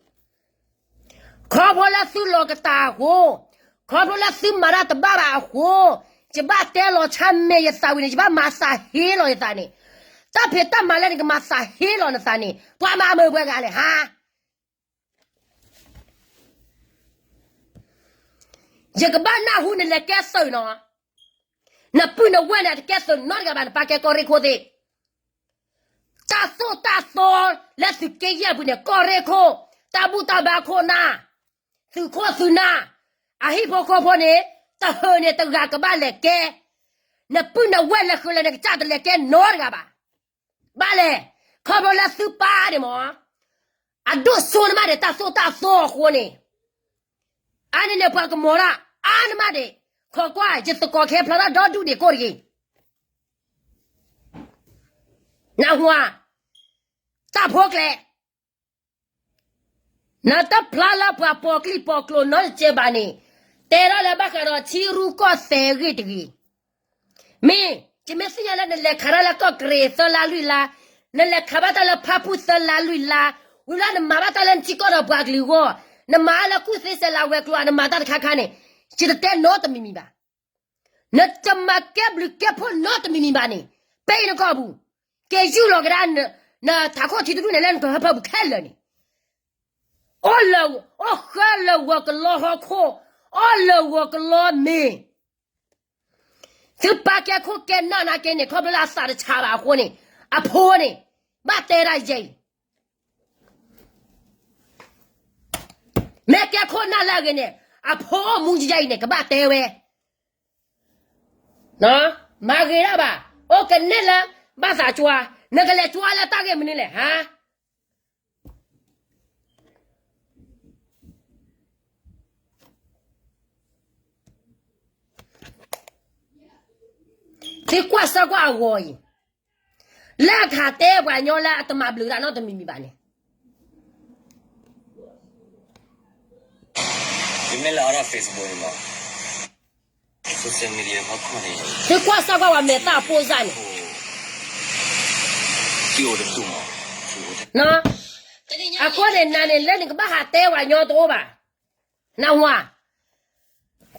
ခီဖျိလၢသုလီၤကတၢ်အဃိ, ခီဖျိလၢသုမၤတၢ်တဘၣ်ဘၣ်အဃိ, ယဘၣ်တဲလီၤဆၢမဲာ်ယသးဝံၤန့ၣ် ယဘၣ်မၤသးဟ့လီၤယသးန့ၣ်, တၢ်ဖံးတၢ်မၤလၢနကမၤသးဟ့လီၤနသးန့ၣ် ပှၤမၤအမုာ်ပှဲၤဂၤလဲၣ်ဟါ. ယကဘၣ်နၢ်ဟူနလဲၤကဲသုးနီၤ. နပုၢ်နဝဲၢ်န့ၣ် အတကဲသုးနီတဂၤဘၣ် နပၢ်ကဲကီၢ်ရ့ၣ်ခိၣ်သ့ၣ်. တၢ်သိၣ်တၢ်သီလၢသုးက့ယဲၢ်ပူၤန့ၣ် ကီၢ်ရ့ၣ်ခိၣ်, တၢ်ဘူၣ်တၢ်ဘါခိၣ်နၢ်, သုးခိၣ်သုးနၢ်, အဟံၣ်ဖိဃီဖိန့ၣ်, တဟၢၣ်န့ၣ်တဂၤကဘၣ်လဲၤကဲ. နပုၢ်နဝဲၢ်လဲၤဃုာ်လဲၤနကစၢ်တလဲၤကဲနီတဂၤဘၣ်. ဘၣ်လဲၣ်, ခီဖျိလၢသုပၢ်န့ၣ်မ့ၢ် အဒိၣ်စိနမးဒီး တၢ်သိၣ်တၢ်သီအဃိန့ၣ်, အါန့ၣ်န့ၣ် ပှၤကမီၤတၢ်အါနမးဒံး, ခိးကွၢ် ယသကိးခဲဖျါထီၣ်ဒီဒူၣ်ဒံးကိၣ်တဂ့ၤ. နၢ်ဟူဧါ, တၢ်ဖိကျဲ, နတဖျါလၢပှၤပိာ်ကျံးပိာ်ကျိၤနီတစဲးဘၣ်န့ၣ်, တဲထီၣ်လၢဘၣ်ဃးဒီးထံရူၢ်ကီၢ်သဲးဂ့ၢ်တဂ့ၤ. မ့ၢ်ယမ့ၢ်သ့ၣ်ညါလၢနလဲၤခးတၢ်လၢကီၢ်ကရ့ၣ်သၢလါလွံၢ်လါ, နလဲၤခးဘၣ်တၢ်လၢဖၣ်ပူၣ်သၢလါလွံၢ်လါ, ဝံၤလၢနမၤဘၣ်တၢ်လၢနထံကီၢ်ဒီးပှၤကလုာ်အဂီၢ်, နမၤလၢကူၣ်သ့စဲးလၤဝဲၤကျိၤ နမၤတၢ်တခါခါန့ၣ်, ယတတဲနီတမံၤမံၤဘၣ်. နတမၤကဲဘျုးကဲဖှိၣ်နီတမံၤမံၤဘၣ်န့ၣ်, ပ့ၤနကီၢ်ပူၤ, က့ၤယူၢ်လီၤကဒါ နထးခိၣ်ထံတဒူၣ်န့ၣ်လၢနကဟၢဖၢပူၤခဲလၢာ်န့ၣ်, အိၣ်လၢ, အိၣ်ဃၢလၢဂီၤကလီဟီၣ်ခိၣ်, အိၣ်လၢဂီၤကလီမ့ၢ် သုပၢ်ကဲခိၣ်ကဲနၢ်နာ်က့န့ၣ် ခီဖျိလၢအသးတဆးဘၣ်အဃိန့ၣ်, အဖိန့ၣ်, ဘၣ်တဲဒၣ်ယဲအံၤ, မ့ၢ်ကဲခိၣ်နၢ်လၢအဂ့ၤန့ၣ်, အဖိအိၣ်မူယဲအံၤန့ၣ် ကဘၣ်တဲဝဲ, မၤဂ့ၤဒၣ်ဘၣ်, အိၣ်ကနဲၣ်လၢ, ဘၣ်သးကွၢ်, နကလဲၤကွၢ်လၢတၢ်ဂ့ၢ်မနုၤလဲၣ်ဟါ. သုကွၢ်စၢကွၢ်အဂီၢ်အံၤ, လၢအခးတဲပှၤကညီလၢအတမၤဘျုးတၢ်နီတမံၤမံၤဘၣ်န့ၣ်, သုကွၢ်စၢကွၢ်ပှၤမဲာ်သၣ်အပိၢ်စၢ်န့ၣ်, အဃိန့ၣ် နၤန့ၣ် လၢနကဘၣ်ဟးတဲပှၤကညီတအိၣ်ဘၣ်, နၢ်ဟူဧါ,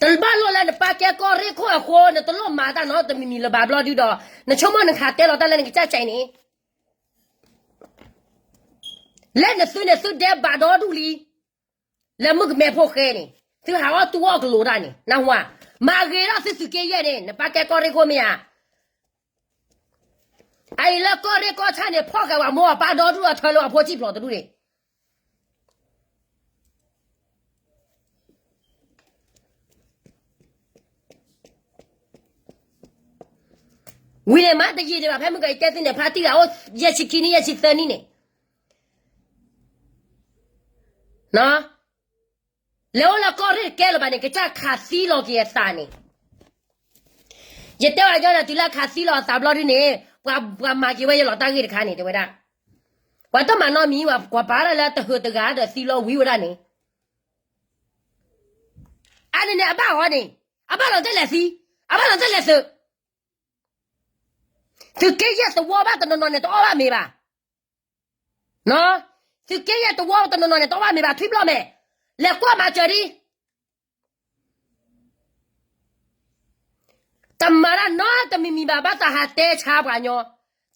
တဘၣ်လိၣ်လၢနပၢ်ကဲကီၢ်ရ့ၣ်ခိၣ်အဃိ နတလိၣ်မၤတၢ်နီတမံၤမံၤလၢၤဘၣ်ဘျီဒုဒီး နဆိကမိၣ်နခးတဲလီၤတၢ်လၢနကစၢ်ကဲအံၤန့ၣ်, လၢနသုန့ၣ်သုဒဲးဘးဒီဒူၣ်လံ, လၢမုၣ်ကမဲဖိဃဲန့ၣ်, သုဟးအီၣ်တူၢ်အီၣ်ကလိၤတၢ်န့ၣ် နၢ်ဟူဧါ, မၤဂ့ၤထီၣ်သုသုးက့ယဲၢ်န့ၣ် နပၢ်ကဲကီၢ်ရ့ၣ်ခိၣ်မ့ၢ်ဧါ. အအံၤလၢကီၢ်ရ့ၣ်ကီၢ်ဆၣ်န့ၣ် ဖီၣ်ဃာ်ပှၤမိၢ်ပၢ်ဒီဒူၣ်အထၢလၢအဖိစံၣ်ဖျိးတဒူၣ်န့ၣ် ဝံၤန့ၣ်မးတယံာ်ဒံးဘၣ် ဖဲမုၢ်ကီၤအံၤတဲသ့န့ၣ် ဖါတံၢ်ဂၤအိၣ်ယဲၢ်ဆံခံနံၣ် ယဲၢ်ဆံသၢနံၣ်န့ၣ်, လဲၤအိၣ်လၢကီၢ်ရ့ၣ်တကဲလၢၤဘၣ်န့ၣ် ကစၢ်ခးသံလီၤက့ၤအသးန့ၣ်, ယတဲဝဲညီနၤ တုၤလၢအခးသံလီၤအသးဘျီဒုန့ၣ် ပှၤမၤက့ၤဝဲယလီၤတၢ်ဂ့ၢ်တခါန့ၣ် တဲဝဲဒၣ်, ပှၤတမၤနီတမံၤ ပှၤပာ်ဒၣ်လၢတဟၢတဂၤဒီးသံလီၤဝံၤဝဲဒၣ်န့ၣ် အါန့ၣ်န့ၣ် အဘၣ်အီၤန့ၣ် အဘၣ်လီၤတဲလဲၤသံ, အဘၣ်လီၤတဲလဲၤသုး, သုးက့ယဲၢ်သဝီဘၣ်တနီၤနီၤန့ၣ် တအီၣ်ဘၣ်မ့ၤဘၣ်, သုးက့ယဲၢ်သဝီတနီၤနီၤန့ၣ် တအီၣ်ဘၣ်မ့ၤဘၣ် ထွံၣ်ဘျီၣ်မဲာ်, လဲၤကွၢ်မၤစၢၤဒံး တမၤတၢ်နီတမံၤမံၤဘၣ် ဘၣ်သးဟးတဲဆါပှၤကညီ,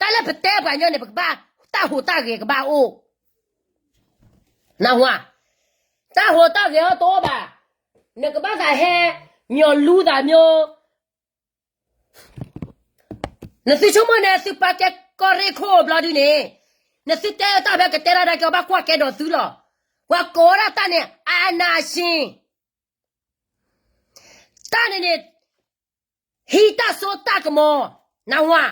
တၢ်လၢပတဲပှၤကညီန့ၣ် ပကဘၣ်တၢ်ဟူးတၢ်ဂဲၤကဘၣ်အိၣ်, နၢ်ဟူဧါ, တၢ်ဟူးတၢ်ဂဲၤအီၤတအိၣ်ဘၣ်, နကဘၣ်သးဟဲ မျီၤလူသးမျိုး, နသုဆိကမိၣ်န့ၣ် သုပၢ်ကဲကီၢ်ရ့ၣ်ခိၣ်ဘျီဒုန့ၣ်, နသုတဲတၢ်ဖဲကတဲတၢ်ဒၣ်ကဲအီၤဘၣ်ကွၢ်ကဲဒီးသုလီၤ, ပှၤကိးဝဲဒၣ်တၢ်န့ၣ် အာဏာရှင် တၢ်န့ၣ်န့ၣ် ဟံးတၢ်စိတၢ်ကမီၤ, နၢ်ဟူဧါ,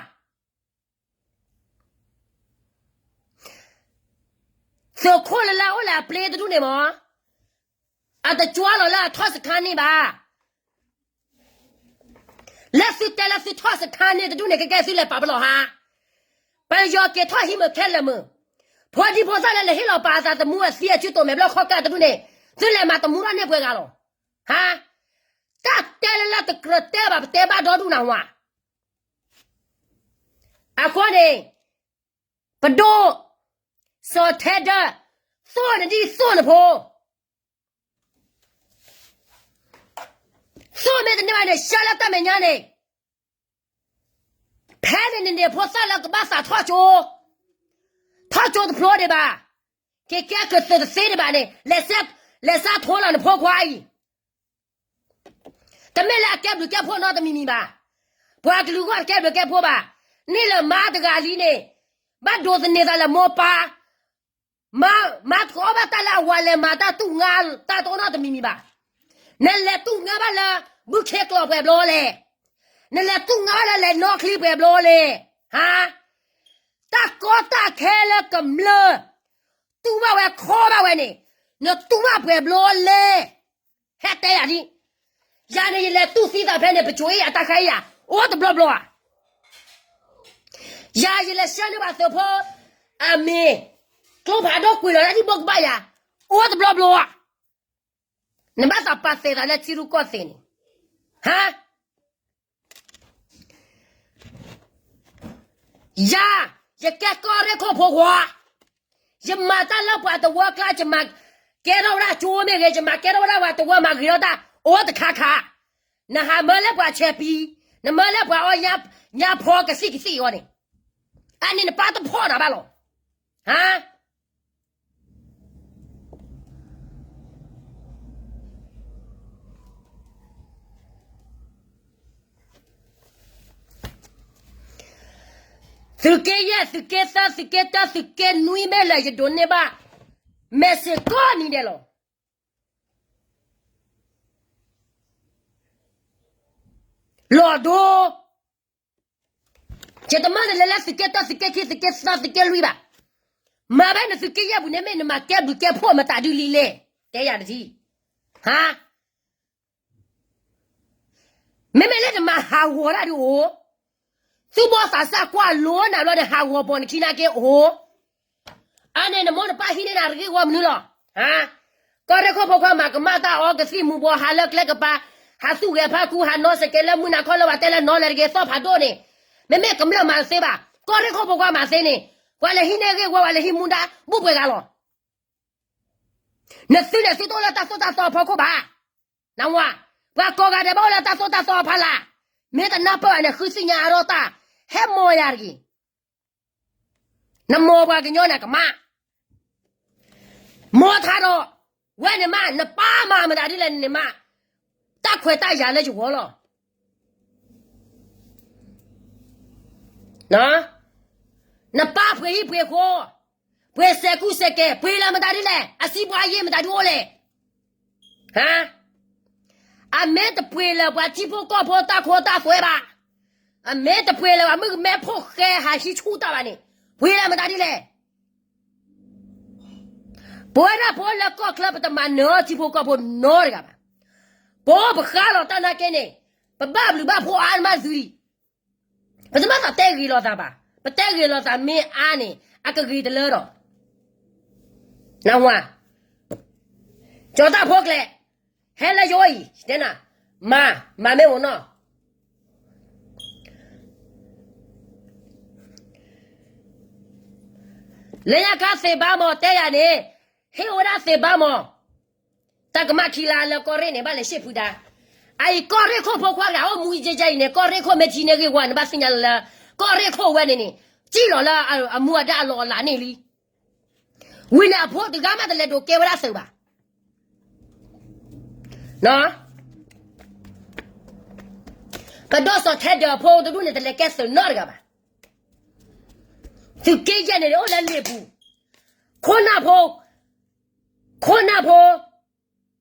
သုးခိၣ်လၢလၢအိၣ်လၢအပျ့ၤတဒူၣ်န့ၣ်မး, အတကွၢ်လီၤလၢအထီၣ်စခါန့ၣ်ဘၣ်, လၢသုတဲလၢသုထီၣ်စခါန့ၣ်တဒူၣ်န့ၣ် ကဲကဲသုလဲၤပာ်ပလီၢ်ဟါ, ပယီၤက့ၤထီၣ်ဟံးမုာ်ခဲလၢာ်မုာ်, ဖိဒံဖိသၣ်လၢလဲၤဟ့ၣ်လီၤပာ်အသးသမူအသံအစုတိၢ်မဲာ်ဘျီၣ်ခီၣ်ကၢ်တဒူၣ်န့ၣ်, သုလဲၤမၤသမူထီၣ်န့ၢ်ပှဲၤဂၤလီၤ, ဟါ, တၢ်တဲလၢလၢတကြၢးတဲဘၣ် ပတဲဘၣ်ဒီဒူၣ်နၢ်ဟူဧါ, အဃိန့ၣ် ပဒိၣ် စီၤထဲဒၢၣ်, သိၣ်နဒံၣ်သိၣ်နဖိ, သိၣ်မ့ၢ်တန့ၢ်ဘၣ်န့ၣ် ရှဲလၢတၢ်မဲာ်ညါန့ၣ်, ဖဲန့ၣ်န့ၣ်န့ၣ် ဖိသၣ်လၢကဘၣ်သးထီၣ်ကၠိ, ထီၣ်ကၠိတဖျိဒံးဘၣ်, က့ၤကဲကသုးတသ့ဒံးဘၣ်န့ၣ်, လဲၤစၢ်ထိလီၤနဖိခွါအံၤ တမ့ၢ်လၢအကဲဘျုးကဲဖှိၣ်နီတမံၤမံၤဘၣ်. ပှၤကလုာ်ဂီၢ်တကဲဘျုးကဲဖှိၣ်ဘၣ်. န့ၣ်လၢမါတဂၤလံန့ၣ်, ဘၣ်ဒိးသန့ၤသးလၢမိၢ်ပၢ်, မါ, မါတကအီၣ်ဘၣ်တၢ်လၢအဝၤလဲၤမၤတၢ်တူၢ်ငါတၢ်တအိၣ်နီတမံၤမံၤဘၣ်. နလဲၤတူၢ်ငါဘၣ်လၢ ဘုခ့ကျိာ်ပှဲၤဘျီလဲၣ်. နလဲၤတူၢ်ငါဘၣ်လၢလဲၤနီၣ်ချံပှဲၤဘျီလဲၣ်. ဟါ, တၢ်ကီတၢ်ခဲလၢကမျၢၢ် တူၢ်ဘၣ်ဝဲခီဘၣ်ဝဲန့ၣ်, နတူၢ်ဘၣ်ပှဲၤဘျီလဲၣ်. ဟဲတဲယၤဒ်, ယၤန့ၣ်ယလဲၤတူၢ်သံသးဖဲန့ၣ် ပကိၤအ့ၣ်ယၤတၢ်ဃါအ့ၣ်ယၤ, အိၣ်တဘျီဘျီဧါ. ယၤယလဲၤဆှၢန့ၢ်ဘၣ်သုးဖိအမံၤ, ကျိဖးဒိၣ်ကွံာ်လီၤလၢဒံၣ်ဘိကဘၣ်ယၤ, အိၣ်တဘျီဘျီဧါ. နဘၣ်သးပာ်သဲးသးလၢထံရူၢ်ကီၢ်သဲးန့ၣ်, ဟါ ယၤ, ယကဲကီၢ်ရ့ၣ်ခိၣ်ဖိခွါ, ယမၤတၢ်လၢပှၤတဝၢကျါ, ယမၤကဲထီၣ်ဝဲဒၣ်ကၠိမ့ၢ်ဂ့ၤ, ယမၤကဲထီၣ်ဝဲဒၣ်ပှၤတဝၢမၤဂ့ၤထီၣ်တၢ်, အိၣ်တခါခါ, နဟးမၢလၢပှၤဆဲးပံ, နမၢလၢပှၤအီၣ်ညါဖီကသံၣ်ကသံၣ်အီၤန့ၣ်, အန့ၣ်နပၢ်တဖီၣ်နၤဘၣ်လီၤ, ဟါ သုးက့ယဲၢ်, သုးက့သၢ, သုးက့တၢ, သုးက့နွံမ့ၢ်လၢယဒိးန့ၢ်ဘၣ်, မဲာ်စ့ၢ်ကီးနံၤဒဲးလီၤ. လီၤဒိ, ယတမၢနလဲၤလၢသုးက့တၢ, သုးက့ခံ, သုးက့သၢ, သုးက့လွံၢ်ဘၣ်. မၤဖဲနသုးက့ယဲၢ်ပူၤန့ၣ် မ့ၢ်နမၤကဲဘျုးကဲဖှိၣ်မတၤဒုလံလဲၣ်, တဲယၤတထံၣ်, ဟါ မ့မ့ၢ်လၢနမၤဟးဂီၤတၢ်ဒုအိၣ်, သူၣ်ဘီၣ်သးစၢ်ကွၢ်လိနၤဘျီန့ၣ် ဟးဂီၤပိာ်နခံနာ်က့အိၣ်, အန့ၣ်နမိၢ်နပၢ်ဟံးန့ၢ်နၤတဂ့ၢ်ဝီမနုၤလီၤ, ဟါ, ကီၢ်ရ့ၣ်ခိၣ်ဖိခွါမၤကမၣ်တၢ်အီကသံၣ်မူၤဘှီး ဟးလၢကျဲကပၤ, ဟးသူၣ်ဂဲၤဖးခူ, ဟးနီၢ်စဲးကဲးလၢမုၢ်နၤခီလၢဝဲတဲလၢနီၢ်လဲၤတဂ့ၤသီၣ်ဖးဒိၣ်န့ၣ်, မ့မ့ၢ်ကမျၢၢ်မၤတသ့ဘၣ်, ကီၢ်ရ့ၣ်ခိၣ်ဖိခွါမၤသ့န့ၣ်, ပှၤလဲၤဟံးန့ၢ်ဂ့ၢ်ဝီ ပှၤလဲၤဟံးမူဒါ ဘူၣ်ပှဲၤဂၤလီၤ. နသုန့ၣ်သုတအိၣ်လၢတၢ်သိၣ်တၢ်သီအဖီခိၣ်ဘၣ်. နဝၤ, ပှၤကိးဂၤဒဲးဘၣ်အိၣ်လၢတၢ်သိၣ်တၢ်သီအဖီလာ်, မ့ၢ်တနၢ်ပၢၢ်ဘၣ်န့ၣ် ဃုသ့ၣ်ညါအါထီၣ်တၢ်, ဟဲမိၢ်ယၤတဂ့ၤ. နမိၢ်ပှၤကညီန့ၣ်ကမၣ်, မိၢ်ထါဒီး, ဝဲန့ၣ်မး နပၢ်မၤမတၤဒ်လဲၣ်န့ၣ်မး, တၢ်ခွဲးတၢ်ယာ်လၢယဂီၢ်လီၤ. နပၢ်ပှ့ၤဟံၣ်ပှ့ၤဃီ, ပှ့ၤစဲးကူစဲးကဲး, ပှ့ၤလၢမတၤဒ်လဲၣ်, အစံးပှၤအယ့ၢ်မတၤဒ်အိၣ်လဲၣ်. ဟါ, အမ့ၢ်တပှ့ၤလၢပှၤထံဖိကီၢ်ဖိတၢ်ခိတၢ်သွဲဘၣ်, အမ့ၢ်တပှ့ၤလၢပှၤမုၣ်ကမဲဖိဃဲဟးဟံးဆူၣ်တၢ်ဘၣ်န့ၣ်, ပှ့ၤလၢမတၤဒ်လဲၣ်. ပဝဲဒၣ်ပအိၣ်လၢကီၢ်ချၢပတမၤနၢၤထံဖိကီၢ်ဖိနီတဂၤဘၣ်. ပအိၣ်ပဃါလီၤတၢ်နာ်က့န့ၣ်, ပဘၣ်ဘျုးဘၣ်ဖှိၣ်အါမးသုလံ. ပတဘၣ်သးတဲဂ့ၤလိာ်သးဘၣ်, ပတဲဂ့ၤလိာ်သးမ့ၢ်အါန့ၣ် အကဂ့ၤတလၢဒီး, နဝၤ, ကၠီၤတၢ်ဖိကျဲ, ဟဲလၢယအိၣ်အံၤ, တဲနၤ, မၤ, မၤမ့ၢ်အိၣ်နီၢ် လၢညါခါသ့ၣ်ဘါမီၢ်တဲယၤန့ၣ်, ဟ့ၣ်ဝဲဒၣ်သ့ၣ်ဘါမီၢ်, တၢ်ကမၣ်ခံလါလၢကီၢ်ရ့ၣ်န့ၣ် ဘၣ်လဲၤရှ့ၣ်ဖုဒါ, အအံၤကီၢ်ရ့ၣ်ခိၣ်ဖိခွါတဂၤအိၣ်မူအံၤကဲကဲအံၤန့ၣ် ကီၢ်ရ့ၣ်ခိၣ်မ့ၢ်ထံၣ်န့ၢ်ဂ့ၢ်ဝီ နဘၣ်သ့ၣ်ညါလၢ ကီၢ်ရ့ၣ်ခိၣ်ဝဲန့ၣ်န့ၣ် စံၣ်လီၤလၢအမူအဒါအလီၢ်အလၤန့ၣ်လံ. ဝံၤန့ၣ်အဖိတဂၤမးတလဲၤဒိးကဲဝဲဒၣ်သုးဘၣ်. ပဒိၣ်စီၤထဲဒၢၣ်အဖိတဒူၣ်န့ၣ် တလဲၤကဲသုးနီတဂၤဘၣ်. သုးက့ယဲၢ်န့ၣ် အိၣ်လၢလ့ၣ်ပူၤ, ခိၣ်နၢ်ဖိ, ခိၣ်နၢ်ဖိ,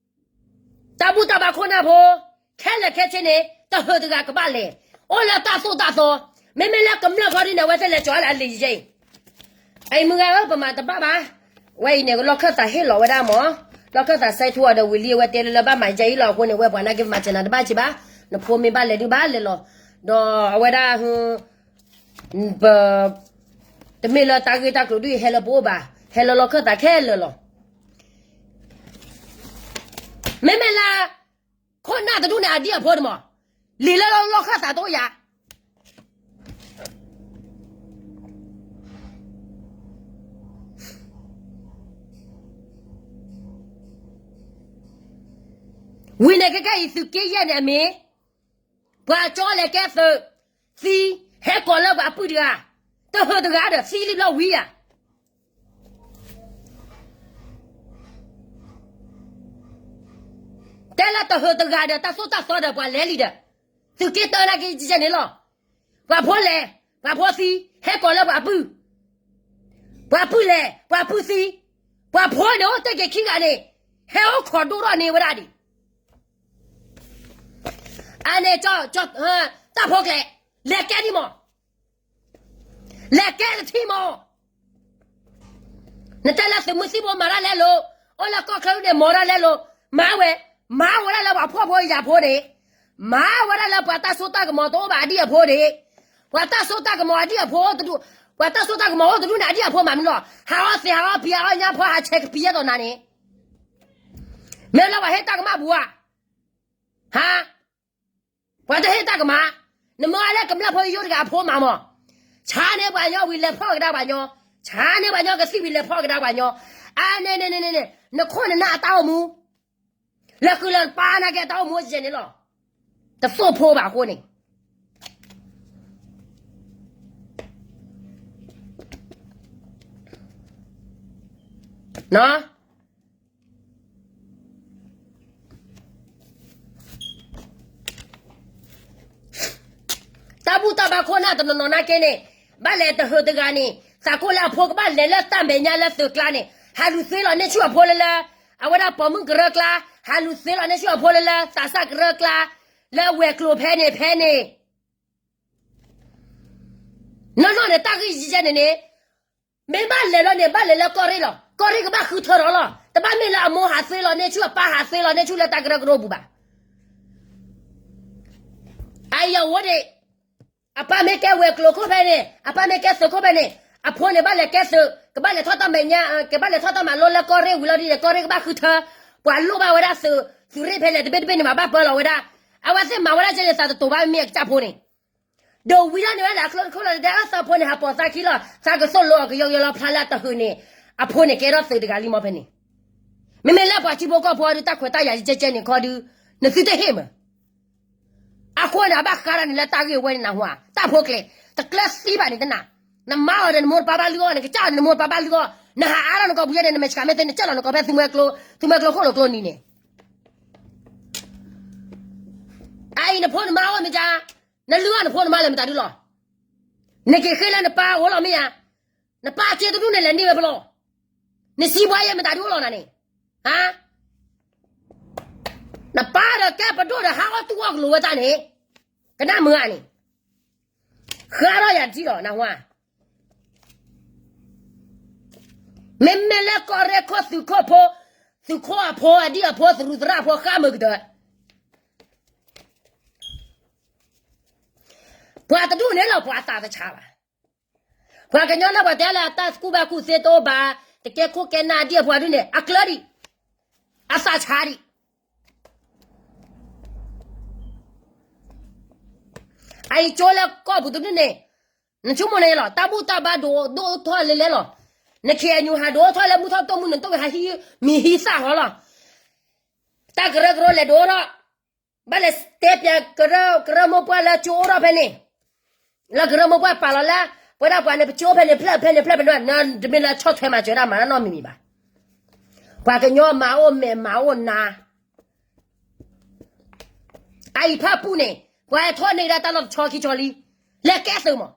တၢ်ဘူၣ်တၢ်ဘါခိၣ်နၢ်ဖိ, ခဲလၢာ်ခဲဆ့န့ၣ် တဟၢၣ်တဂၤကဘၣ်လဲၤ, အိၣ်လၢတၢ်သိၣ်တၢ်သီ, မ့မ့ၢ်လၢကမျၢၢ်ခီဒ်န့ၣ် အဝဲသ့ၣ်လဲၤကၠီၤလၢအလံာ်ယဲအံၤ အံၤမုၢ်ဂၤဧၢ ပမၤတဘၣ်ဘၣ်. ဝဲအံၤန့ၣ် လီၢ်ခၢၣ်သးဟ့ၣ်လီၤဝဲဒၣ်မး, လီၢ်ခၢၣ်သးစဲထူအီၤဒီးဝံၤလံ အဝဲတဲလၢလၢဘၣ်မၤယဲအံၤလီၤအဃိန့ၣ် ဝဲပှၤနာ်က့မၤစၢၤနၤတဘၣ်က့ၤဘၣ်, နဖိမ့ၢ်ဘၣ်လဲၤဒုးဘၣ်လဲၤလီၤ, ဒီးအဝဲဒၣ် ပ တမ့ၢ်လၢတၢ်ဂ့ၢ်တၢ်ကျိၤဒ်အံၤဟဲလၢပအိၣ်ဘၣ်, ဟဲလၢလီၢ်ခၢၣ်သးခဲလၢာ်လီၤ. မ့မ့ၢ်လၢ ခိၣ်နၢ်တဒူၣ်န့ၣ်အဒံၣ်အဖိတမး, လံာ်လၢလီၢ်ခၢၣ်သးတအိၣ်ယၤ. ဝံၤန့ၣ်ခဲကဲအံၤ သုးက့ယဲၢ်န့ၣ်အမ့ၢ် ပှၤကၠီလဲၤကဲသုးသံ ဟဲကိးလၢပှၤပုၢ်တဂၤ, တဟုးတဂၤဒီးသံလံဘျီဝံၤဧါ. တဲလၢတဟုးတဂၤဒီးတၢ်သိၣ်တၢ်သီဒီးပှၤလဲၤလံဒီး, သုးက့တၢနာ်က့ယဲၢ်န့ၣ်လီၤ. ပှၤဖိလဲၤ ပှၤဖိသံ ဟဲကိးလၢပှၤပုၢ်, ပှၤပုၢ်လဲၤ ပှၤပုၢ်သံ, ပှၤဖိန့ၣ်အိၣ်တ့ၢ်က့ၤခံဂၤန့ၣ် ဟဲအိၣ်ခိးဒိၣ်ထီၣ်န့ၢ်ဝဲဒၣ်ဒံး အန့ၣ် တၢ်ဖိကျဲ လဲၤကဲဒံးမး, လဲၤကဲတထံၣ်မး. နတဲလၢသုးမုၢ်သံၣ်ဘိမၤတၢ်လဲလိာ်, အိၣ်လၢကီၢ်ချၢန့ၣ်မၤတၢ်လဲလိာ်, မၤဝဲ, မၤဝဲဒၣ်လၢပှၤဖှီၣ်ဖိယာ်ဖိန့ၣ်, မၤဝဲဒၣ်လၢပှၤတၢ်စိတၢ်ကမီၤတအိၣ်ဘၣ်အဒံၣ်အဖိန့ၣ်, ပှၤတၢ်စိတၢ်ကမီၤအဒံၣ်အဖိတဒူၣ်, ပှၤတၢ်စိတၢ်ကမီၤအိၣ်တဒူၣ်န့ၣ် အဒံၣ်အဖိမၤမနုၤလီၤ. ဟးအီၣ်သ့ ဟးအီၣ်ဖံး ဟးအီၣ်ညၣ်ဖီ ဟးဆဲးကပံၤယဲၢ်သိးနၤန့ၣ် မ့ၢ်လၢပှၤဟ့ၣ်တၢ်ကမၣ်ပူၤဧါ, ဟါ, ပှၤတဟ့ၣ်တၢ်ကမၣ်, နမ့ၢ်အါလၢကမျၢၢ်ဖိယိယိတဂၤအဖိမၤမး, ဆါန့ၢ်ပှၤညီဝံၤလဲၤဖီၣ်ကဒါပှၤညီ, ဆါန့ၢ်ပှၤညီကသံၣ်ဝံၤလဲၤဖီၣ်ကဒါပှၤညီ, အန့ၣ်န့ၣ်န့ၣ်န့ၣ် နခိၣ်နနၢ်အတၢ်အိၣ်မူ, လၢဃုလၢပာ်နာ်က့အတၢ်အိၣ်မူယဲၢ်န့ၣ်လီၤ. တသိၣ်ဖိဘၣ်အဃိန့ၣ် တၢ်ဘူၣ်တၢ်ဘါခိၣ်နၢ်တနီၤနီၤနာ်က့န့ၣ်, ဘၣ်လဲၤတဟုးတဂၤန့ၣ် သးကိၢ်လၢအဖိကဘၣ်လဲၤလၢတၢ်မဲာ်ညါလၢသုးကျါန့ၣ် ဟးလူၤသ့လီၤန့ၢ်ဆူၣ်အဖိလၢလၢ, အဝဲဒၣ်ပိာ်မုၣ်ကရၢကျါ, ဟးလူၤသ့လီၤန့ၢ်ဆူၣ်အဖိလၢလၢ သးစၢ်ကရၢကျါ, လၢဝဲၤကျိၤဖဲန့ၣ်ဖဲန့ၣ် နီၢ်နီၢ်န့ၣ် တၢ်ဂ့ၢ်ယဲၢ်န့ၣ်န့ၣ်, မ့ၢ်ဘၣ်လဲၤလီၤန့ၣ် ဘၣ်လဲၤလၢကီၢ်ရ့ၣ်လီၤ. ကီၢ်ရ့ၣ်ကဘၣ်ဃုထၢထီၣ်လီၤ. တဘၣ်မ့ၢ်လၢအမိၢ်ဟးသ့လီၤန့ၢ်ဆူၣ် အပၢ်ဟးသ့လီၤန့ၢ်ဆူၣ်လၢတၢ်ကရၢကရိပူၤဘၣ်. အအံၤအဝဲန့ၣ် အပၢ်မ့ၢ်ကဲဝဲၤကျိၤခိၣ်ဖဲန့ၣ်, အပၢ်မ့ၢ်ကဲသုးခိၣ်ဖဲန့ၣ်, အဖိန့ၣ်ဘၣ်လဲၤကဲသုး, ကဘၣ်လဲၤထီၣ်တၢ်မဲာ်ညါ, ကဘၣ်လဲၤထီၣ်တၢ်မၤလိလၢကီၢ်ရ့ၣ်ဝံၤလီၤဒ်န့ၣ် ကီၢ်ရ့ၣ်ကဘၣ်ဃုထၢ, ပှၤလိၣ်ဘၣ်ဝဲဒၣ်သုး, သုးရ့ၣ်ဖဲလဲၣ်တဘ့ၣ်တဘ့ၣ်န့ၣ်မး ဘၣ်ပၢလီၤဝဲဒၣ်. အဝဲသ့ၣ်မၤဝဲဒၣ်ကဲန့ၣ် သးတတိၤဘၣ်မ့ၢ်အကစၢ်ဖိန့ၣ် ဒီးဝံၤဒၣ်န့ၣ်ဝဲဒၣ် အချၢတခိၣ်လီၤ တဲအသးဖိန့ၣ် ဟးပိာ်သးခံလီၤ သးကသိၣ်လိအီၤကယီကယီလီၤ ဖျါလၢအတဟုးန့ၣ်, အဖိန့ၣ်ကဲထီၣ်သုးတဂၤလံမ့ၢ်ဖဲန့ၣ်. မ့မ့ၢ်လၢပှၤထံဖိကီၢ်ဖိအံၤဒုး တၢ်ခွဲးတၢ်ယာ်ကဲကဲန့ၣ်ခီဒုး, နသုတဟ့ၣ်မး. အဃိန့ၣ် အဘၣ်ဃးဒီးန့ၣ်လၢတၢ်ဂ့ၢ်ဝဲန့ၣ်နၢ်ဟူဧါ, တၢ်ဖိကျဲ, တကျၢၤသံဘၣ်န့ၣ်တနၤ, နမါအီၤဒီးနမိၢ်နပၢ်ဘၣ်လုၢ်အီၣ်, နကစၢ်အီၤဒီးနမိၢ်နပၢ်ဘၣ်လုၢ်အီၣ်, နဟးအါထီၣ်နကိာ်ပူၤယဲန့ၣ် နမဲာ်ဆှးမ့ၢ်သ့ နကၢ်လီၤနကိာ်ဖဲ သုးမွဲကျိခိၣ်လိာ်ကျိနံၤန့ၣ် အအံၤနဖိနမါအိၣ်မ့ၢ်ကါ, နလုၢ်အီၣ်နဖိနမါလၢမတၤဒုလီၤ. နက့ၤဃ့လၢနပၢ်အိၣ်လီၤမ့ၢ်ဧါ, နပၢ်စ့တဒူၣ်န့ၣ်လဲၤန့ၢ်ဝဲဖဲလဲၣ်, နစံးဘှါယဲမတၤဒုအိၣ်လီၤနၤန့ၣ်, ဟါ, နပၢ်ဒီးကဲပဒိၣ်ဒီးဟးအီၣ်တူၢ်အီၣ်ကလိာ်ဝဲတၢ်န့ၣ်, ကနၣ်မုာ်ဧါန့ၣ်, ဃါထီၣ်ယၤတထံၣ်လီၤ နၢ်ဟူဧါ. မ့မ့ၢ်လၢကီၢ်ရ့ၣ်ခိၣ်သုးခိၣ်ဖိ, သုးခိၣ်အဖိအဒံၣ်အဖိသရူးသရၣ်ဖိဃါမုာ်ကတၢၢ်, ပှၤတဒူၣ်န့ၣ်လီၤ ပှၤအသးတဆါဘၣ်. ပှၤကညီလၢပှၤတဲလၢအတၢ်ကူၣ်ဘၣ်ကူၣ်သ့တအိၣ်ဘၣ်, တကဲခိၣ်ကဲနၢ်ဒံၣ်အဖိအဒူၣ်န့ၣ် အကျၢၤဒံး, အသးဆါဒံး. အအံၤကၠိလၢကီၢ်ပူၤတဒူၣ်န့ၣ်, နဆိကမိၣ်န့ၣ်လီၤ တၢ်ဘူၣ်တၢ်ဘါဒိၣ်ဒိၣ်ထီၣ်လဲၤလဲၤလီၤ. န KNU ဟးဒိၣ်ထီၣ်လၢမုၢ်ထီၣ်တိၢ်မုၢ် နတိၢ်ဝဲဟးဟံးမံၤဟံးသၣ်ဟီလီၤ. တၢ်ကရၢကရိလဲၤဒိၣ်ထီၣ်, ဘၣ်လဲၤတဲပၠးကရၢကရိမိၢ်ပှၢ်လၢကၠိအိၣ်ထီၣ်ဖဲန့ၣ်, လၢကရၢမိၢ်ပှၢ်ပာ်လီၤလၢ ပဝဲဒၣ်ပှၤန့ၣ် ပကၠိဖဲန့ၣ်ဖျၢၣ်ဖဲန့ၣ်ဖျၢၣ်ဖဲန့ၣ်, နတမ့ၢ်လၢဆီၣ်ထွဲမၤစၢၤဒၣ်မၤတၢ်နီတမံၤမံၤဘၣ်. ပှၤကညီမၤအိၣ်မဲာ်မၤအိၣ်နါ အအံၤဖၣ်ပူၣ်န့ၣ် ပှၤဟဲထီၣ်န့ၢ်ဒၣ်တၢ်လီၢ်တဆီခံဆီလံ, လဲၤကဲသုးမး,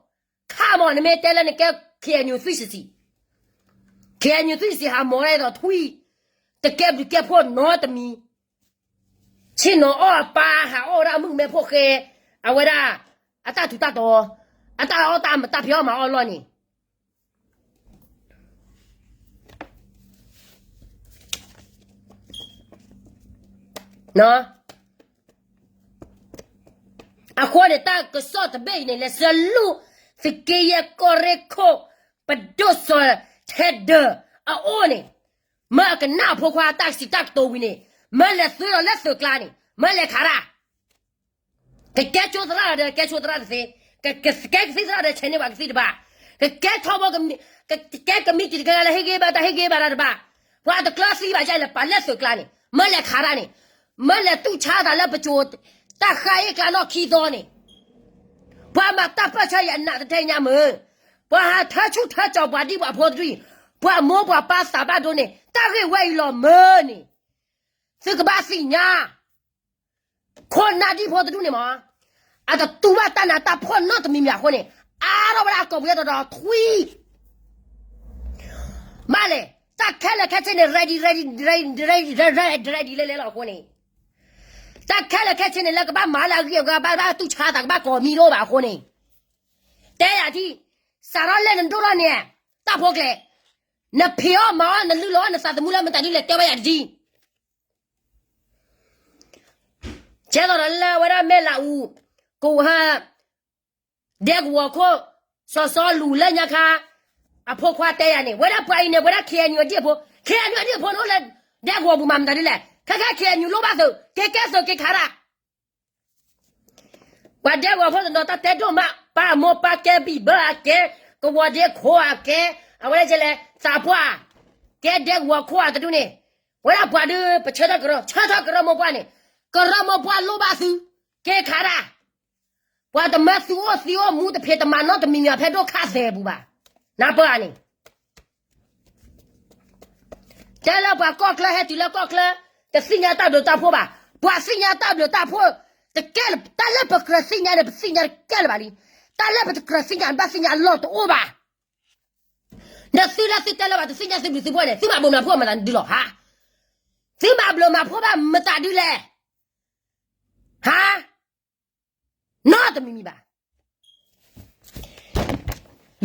ခါမး နမ့ၢ်တဲလၢနကဲ KNU three sixty, KNU three sixty ဟးမၤဒၣ်ဒီးထွံၣ်, တကဲဘျုးကဲဖှိၣ်နီတမံၤ, ဆ့ၣ်နီၤအီၣ်အပၢ် ဟးအီၣ်ဝဲဒၣ်အမုၣ်ကမဲဖိဃဲ, အဝဲဒၣ် အတၢ်ထူးတၢ်တီၤ, အတၢ်အီၣ်တၢ်မတၢ်ဖံးအီၣ်မၤအီၣ်လီၢ်န့ၣ် အဃိန့ၣ် တၢ်ကစီၣ်တဘ့ၣ်အံၤန့ၣ် လဲၤဆှၢလူၤ သုးက့ယဲၢ်ကီၢ်ရ့ၣ်ခိၣ် ပဒိၣ်စီၤထဲဒၢးအအိၣ်န့ၣ်, မၢအကနၣ်အဖိခွါတၢ်စံးတၢ်ကတိၤဝံၤန့ၣ်, မၢလဲၤသုးလီၤလၢသုးကျါန့ၣ်, မၢလဲၤခးတၢ် ကကဲကၠိသရၣ်ဒီးကဲကၠိသရၣ်တသ့, ကကဲကသံၣ်သရၣ်ဒီးဆဲးန့ၢ်ပှၤကသံၣ်တဘၣ်, ကကဲထီဘိ, ကကဲကမံးတံာ်တဂၤလၢဟ့ၣ်ဂံၢ်ဘါတၢ်ဟ့ၣ်ဂံၢ်ဘါတၢ်တဘၣ်, ပှၤတကျၢၤသံဘၣ်ယဲလဲၤပာ်လၢသုးကျါန့ၣ်, မၢလဲၤခးတၢ်န့ၣ်, မၢလဲၤတူၢ်ဆါသးလၢပစိၤ တၢ်ဃါအ့ၣ်ကျါနီၢ်ခံသီန့ၣ်, ပှၤမၤတၢ်ပၢၢ်ဆၢယအနးတတဲညါမုၢ်, ပှၤဟးထၢဆူၣ်ထၢကၠီၤပှၤဒံၣ်ပှၤဖိတဒူၣ်အံၤ, ပှၤမိၢ်ပှၤပၢ်သးဘၣ်ဒိန့ၣ် တၢ်ဂ့ၢ်ဝဲအံၤလီၤမုၢ်န့ၣ်, သုကဘၣ်သ့ၣ်ညါ ခိၣ်နၢ်ဒံၣ်ဖိတဒူၣ်န့ၣ်မး, အတတူၢ်ဘၣ်တၢ်နးတၢ်ဖှီၣ်နီတမံၤမံၤအဃိန့ၣ်, အါထီၣ်ဝဲဒၣ်အကိာ်ပူၤယဲၢ်တီၤတီၤထွံၣ်, ဘၣ်လဲၣ်, တၢ်ခဲလၢာ်ခဲဆ့န့ၣ် ready ready ready ready ready ready လဲၤလဲၤလီၤအဃိန့ၣ်, တၢ်ခဲလၢာ်ခဲဆ့န့ၣ် လၢကဘၣ်မၤလၢအဂံၢ်အဘါ ဘၣ်တူၢ်ဆါသးကဘၣ်ကိးမံၤတအိၣ်ဘၣ်အဃိန့ၣ်, တဲယၤဒ်, စးထီၣ်လဲၣ်နဒိၣ်ထီၣ်န့ၣ်, တၢ်ဖိကျဲၤ, နဖံးအီၣ်မၤအီၣ် နလုၢ်လီၤအီၣ်နသးသမူလၢမတၤဒ်လဲၣ် တဲဝဲယၤတဒ် ကဲသိးဒီးလၢအဝဲဒၣ်မဲၢ်လးအူ, ကဝီၤ, ဒဲကဝီၤခိၣ်, စီၤစီလူးလၢညါခါ, အဖိခွါတဲယၤန့ၣ် ဝဲဒၣ်ပှၤအံၤန့ၣ် ဝဲဒၣ် K N U အဒံၣ်အဖိ, K N U အဒံၣ်အဖိန့ၣ်အိၣ်လၢဒဲကဝီၤပူၤမး မတၤဒ်လဲၣ်, ခဲခဲ K N U လိၣ်ဘၣ်သုး က့ၤကဲသုးက့ၤခးတၢ် ပှၤဒဲကဝီၤဖိတနီၤတၢ်တဲဒိၣ်မး ပၢ်အမိၢ်ပၢ်ကဲဘံၣ်ဘၢအကဲ, ကဝီၤဒ့ခိၣ်အကဲ, အဝဲဒၣ်ကဲလဲၣ် သးပှၢ်, ကဲဒဲကဝီၤခိၣ်အတဒူၣ်န့ၣ်, ဝဲဒၣ်ပှၤဒုး ပဆၢထၢၣ်ကရၢ, ဆၢထၢၣ်ကရၢမိၢ်ပှၢ်န့ၣ်, ကရၢမိၢ်ပှၢ်လိၣ်ဘၣ်သု, က့ၤခးတၢ်, ပှၤတမၢသုအိၣ်သံအိၣ်မူတဖံးတမၤနီတမံၤမံၤဖဲဒိၣ်ခၣ်သဲးပူၤဘၣ်, နၢ်ပၢၢ်ဧါန့ၣ် တဲလၢပှၤကီၢ်ချၢဟဲတုၤလၢကီၢ်ချၢ, တသ့ၣ်ညါတၢ်ဘျုးတၢ်ဖှိၣ်ဘၣ်, ပှၤသ့ၣ်ညါတၢ်ဘျုးတၢ်ဖှိၣ်, တကဲလၢၤ, တၢ်လၢပကြၢးသ့ၣ်ညါန့ၣ် ပသ့ၣ်ညါတကဲလၢၤဘၣ်လံ, တၢ်လၢပတကြၢးသ့ၣ်ညါန့ၣ် ဘၣ်သ့ၣ်ညါအလီၢ်တအိၣ်ဘၣ်, ဒီးသုလၢသုတဲလၢၤဘၣ် တသ့ၣ်ညါသုဘျုးသုဖှိၣ်န့ၣ် သုမၤဘျုးမၤဖှိၣ်မတၤဒုလီၤဟါ, သုမၤဘျုးမၤဖှိၣ်ဘၣ်မတၤဒုလဲၣ်, ဟါ နီတမံၤမံၤဘၣ်.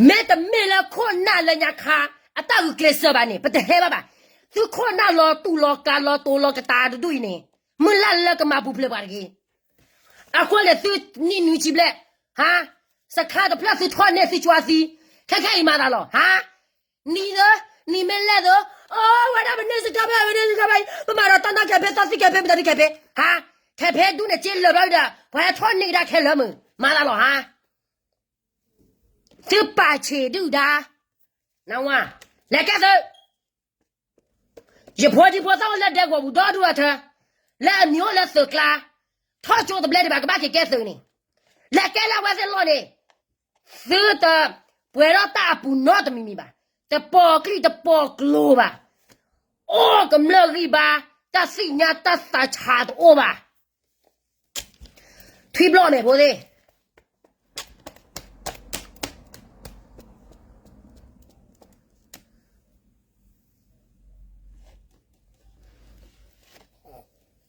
မ့တမ့ၢ်လၢခိၣ်နၢ်လၢညါခါ အတၢ်ဂုာ်ကျဲးစၢးဘၣ်န့ၣ် ပတဟဲဘၣ်ဘၣ်. သုခိၣ်နၢ်လီၤတူာ်လီၤကာ်လီၤတိာ်လီၤကတာ်တဒူၣ်အံၤန့ၣ် မုၢ်လၢ်လၢကမၤပူၤဖျဲးပှၤတဂ့ၤ. အဃိန့ၣ်သုနံၣ်နွံဆံဘျဲၣ်, ဟါ, စခါတဖျၢၣ်သုထီၣ်န့ၢ်သုကၠွါသံ, ခဲခဲအံၤမၤသးလီၤ, ဟါ နံၤသၢ, နံၤမ့ၢ်လဲၣ်သၢ, အိၣ်ဝဲဒၣ်ပန့ၢ်စခါဖဲ ပန့ၢ်စခါဖဲအံၤ ပမၤဒီးတၢ်နီၢ်ခဲဖဲ တၢ်သံခဲဖဲ မတၤဒုခဲဖဲ, ဟါ, ခဲဖဲဒူၣ်န့ၣ် က့လၢာ်ဘျီဒီး ပှၤဟဲထီၣ်န့ၢ်ကဒါခဲလၢာ်မုၢ် မၤသးလီၤ, ဟါ, သုပာ်ဆံးဒုၣ်ဒါ, နဝါ, လဲၤကဲသုး ယဖိဒံဖိသၣ်အိၣ်လၢဒဲကဝီၤပူၤဒီဒူၣ်အထၢ, လၢအမံၤအိၣ်လၢသုးကျါ, ထီၣ်ကၠိတဘျဲၣ်ဒံးဘၣ် ကဘၣ်က့ၤကဲသုးန့ၣ်, လဲၤကဲလၢအဝဲသ့ၣ်လီၢ်န့ၣ်, သုတပှဲၤထီၣ်တၢ်အပူၤနီတမံၤမံၤဘၣ်, တပိာ်ကျံၣ်တပိာ်ကျိၤဘၣ်, အိၣ်ကမျၢၢ်ဂံၢ်ဘါ, တၢ်သ့ၣ်ညါတၢ်သးဆးတအိၣ်ဘၣ်. ထွံၣ်ဘျီၣ်မဲာ်ဖိသ့ၣ် အ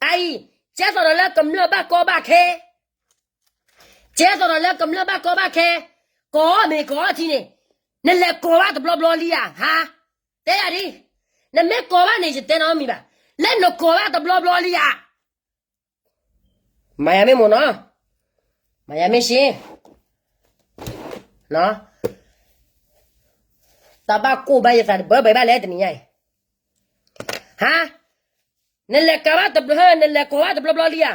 အံၤ, ကဲသိးဒီးလၢကမျၢၢ်ဘၣ်ကီဘၣ်ခဲ, ကဲသိးဒီးလၢကမျၢၢ်ဘၣ်ကီဘၣ်ခဲ, ကိးမ့ၢ်ကိးထံန့ၣ်, နလဲၤကိးဘၣ်တဘျီဘျီလံဧါ, ဟါ, တဲယၤဒ်, နမ့ၢ်ကိးဘၣ်န့ၣ် ယတဲနီတမံၤဘၣ်, လၢနကိးဘၣ်တဘျီဘျီလံဧါ မၤယၤမ့ၢ်မိၢ်နီၤ, မၤယၤမ့ၢ်ဆ့, တၢ်ဘၣ်ကိၢ်ဘၣ်ယသးတဘၢဘၢဘၣ်လဲၣ်တနံၤညါအံၤ, ဟါ, နလဲၤကးဘၣ်တဘျီ, နလဲၤကိးဘၣ်တဘျီဘျီလံဧါ,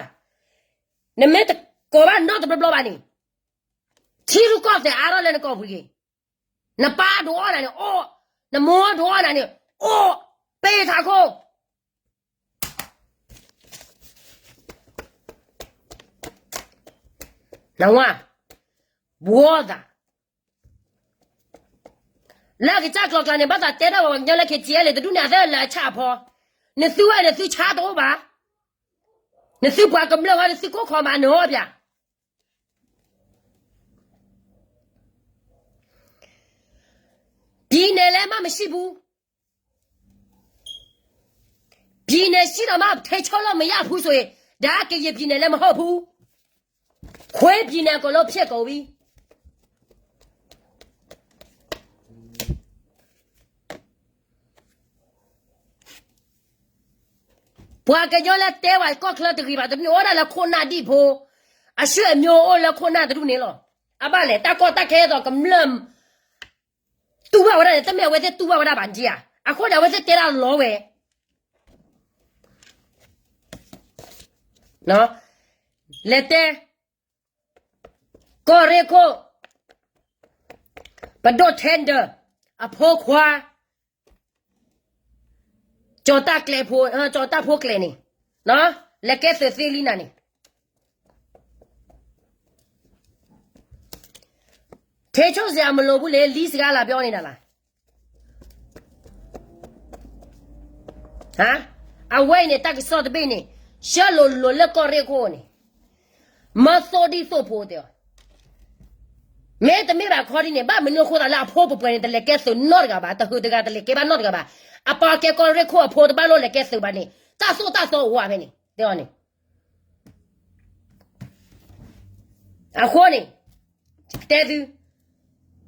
နမ့ၢ်တကိးဘၣ်နီတဘျီဘျီဘၣ်န့ၣ်, ထံရူၢ်ကီၢ်သဲးအါထီၣ်လၢနကိာ်ပူၤတဂ့ၤ, နပၢ်ဒိးအီၣ်နၤန့ၣ်အိၣ်, နမိၢ်ဒိးအီၣ်နၤန့ၣ်အိၣ်, ပ့ၤထးခိၣ် နဝါ, ဘှီသး, လၢကစၢ်ကျိၤကျါန့ၣ် ဘၣ်သးတဲတၢ်ဝဲပှၤကညီလၢ ခ့ၣ်ကၠံၣ်အဲၣ်လ့ၣ် တဒူၣ်န့ၣ် အသၢလၢအဆၣ်အဖီ, နသုဝဲန့ၣ်သုဆါတအိၣ်ဘၣ်, နသုပှၤကမျၢၢ်ဝဲ နသုခိၣ်ခီမးနၢၤပၠး ပြည်နယ်လည်းမမရှိဘူး, ပြည်နယ်ရှိတောင်မှ ထိန်းချုပ်လို့မရဘူးဆိုရင် ဒါကရင်ပြည်နယ်လည်းမဟုတ်ဘူး, ခွေးပြည်နယ်အကုန်လုံးဖြစ်ကုန်ပြီ. ပှၤကညီလၢတဲဝဲကီၢ်ချၢတဂ့ၤဘၣ်တဒူၣ်န့ၣ် အိၣ်ဒၣ်လၢခိၣ်နၢ်ဒံၣ်ဖိ, အဆွေအမျိုးအိၣ်လၢခိၣ်နၢ်တဒူၣ်န့ၣ်လီၤ. အဘၣ်လဲၣ် တၢ်ကီတၢ်ခဲသိးကမျၢၢ် တူၢ်ဘၣ်ဝဲဒၣ်န့ၣ် တမ့ၢ်အဝဲသ့ၣ်တူၢ်ဘၣ်ဝဲဒၣ်ဘၣ်ဒံးဧါ. အဃိန့ၣ် အဝဲသ့ၣ်တဲဒၣ်လီၤဝဲ လဲၤတဲ ကီၢ်ရ့ၣ်ခိၣ် ပဒိၣ်ထဲဒၢၣ် အဖိခွါ ကၠီၤတၢ်ဖိကျဲၤန့ၣ်, လဲၤကဲသုးသ့လံနၤန့ၣ်, ထဲဆိၣ်စရာမလိုဘူးလေ, လံစကားလာပြောနေတာလား. အဝဲအံၤန့ၣ် တၢ်ကစီၣ်တဘ့ၣ်န့ၣ် ဆှၢလိာ်လိာ်လၢကီၢ်ရ့ၣ်ခိၣ်န့ၣ် မၢသိဒံသိးဖိတဲအီၤ, မ့တမ့ၢ်ဘၣ်ခီဒ်န့ၣ် ဘၣ်မနုၤအဃိသတးလၢအဖိပှဲၤပှဲၤန့ၣ် တလဲၤကဲသုးနီတဂၤဘၣ်, တဟုးတဂၤတလဲၤကဲဘၣ်နီတဂၤဘၣ်, အပၢ်ကဲကီၢ်ရ့ၣ်ခိၣ်အဖိတဘၣ်လိၣ်လဲၤကဲသုးဘၣ်န့ၣ် တၢ်သိၣ်တၢ်သီအိၣ်ဝဲဖဲန့ၣ် တဲအီၤန့ၣ် အဃိန့ၣ် တဲသု,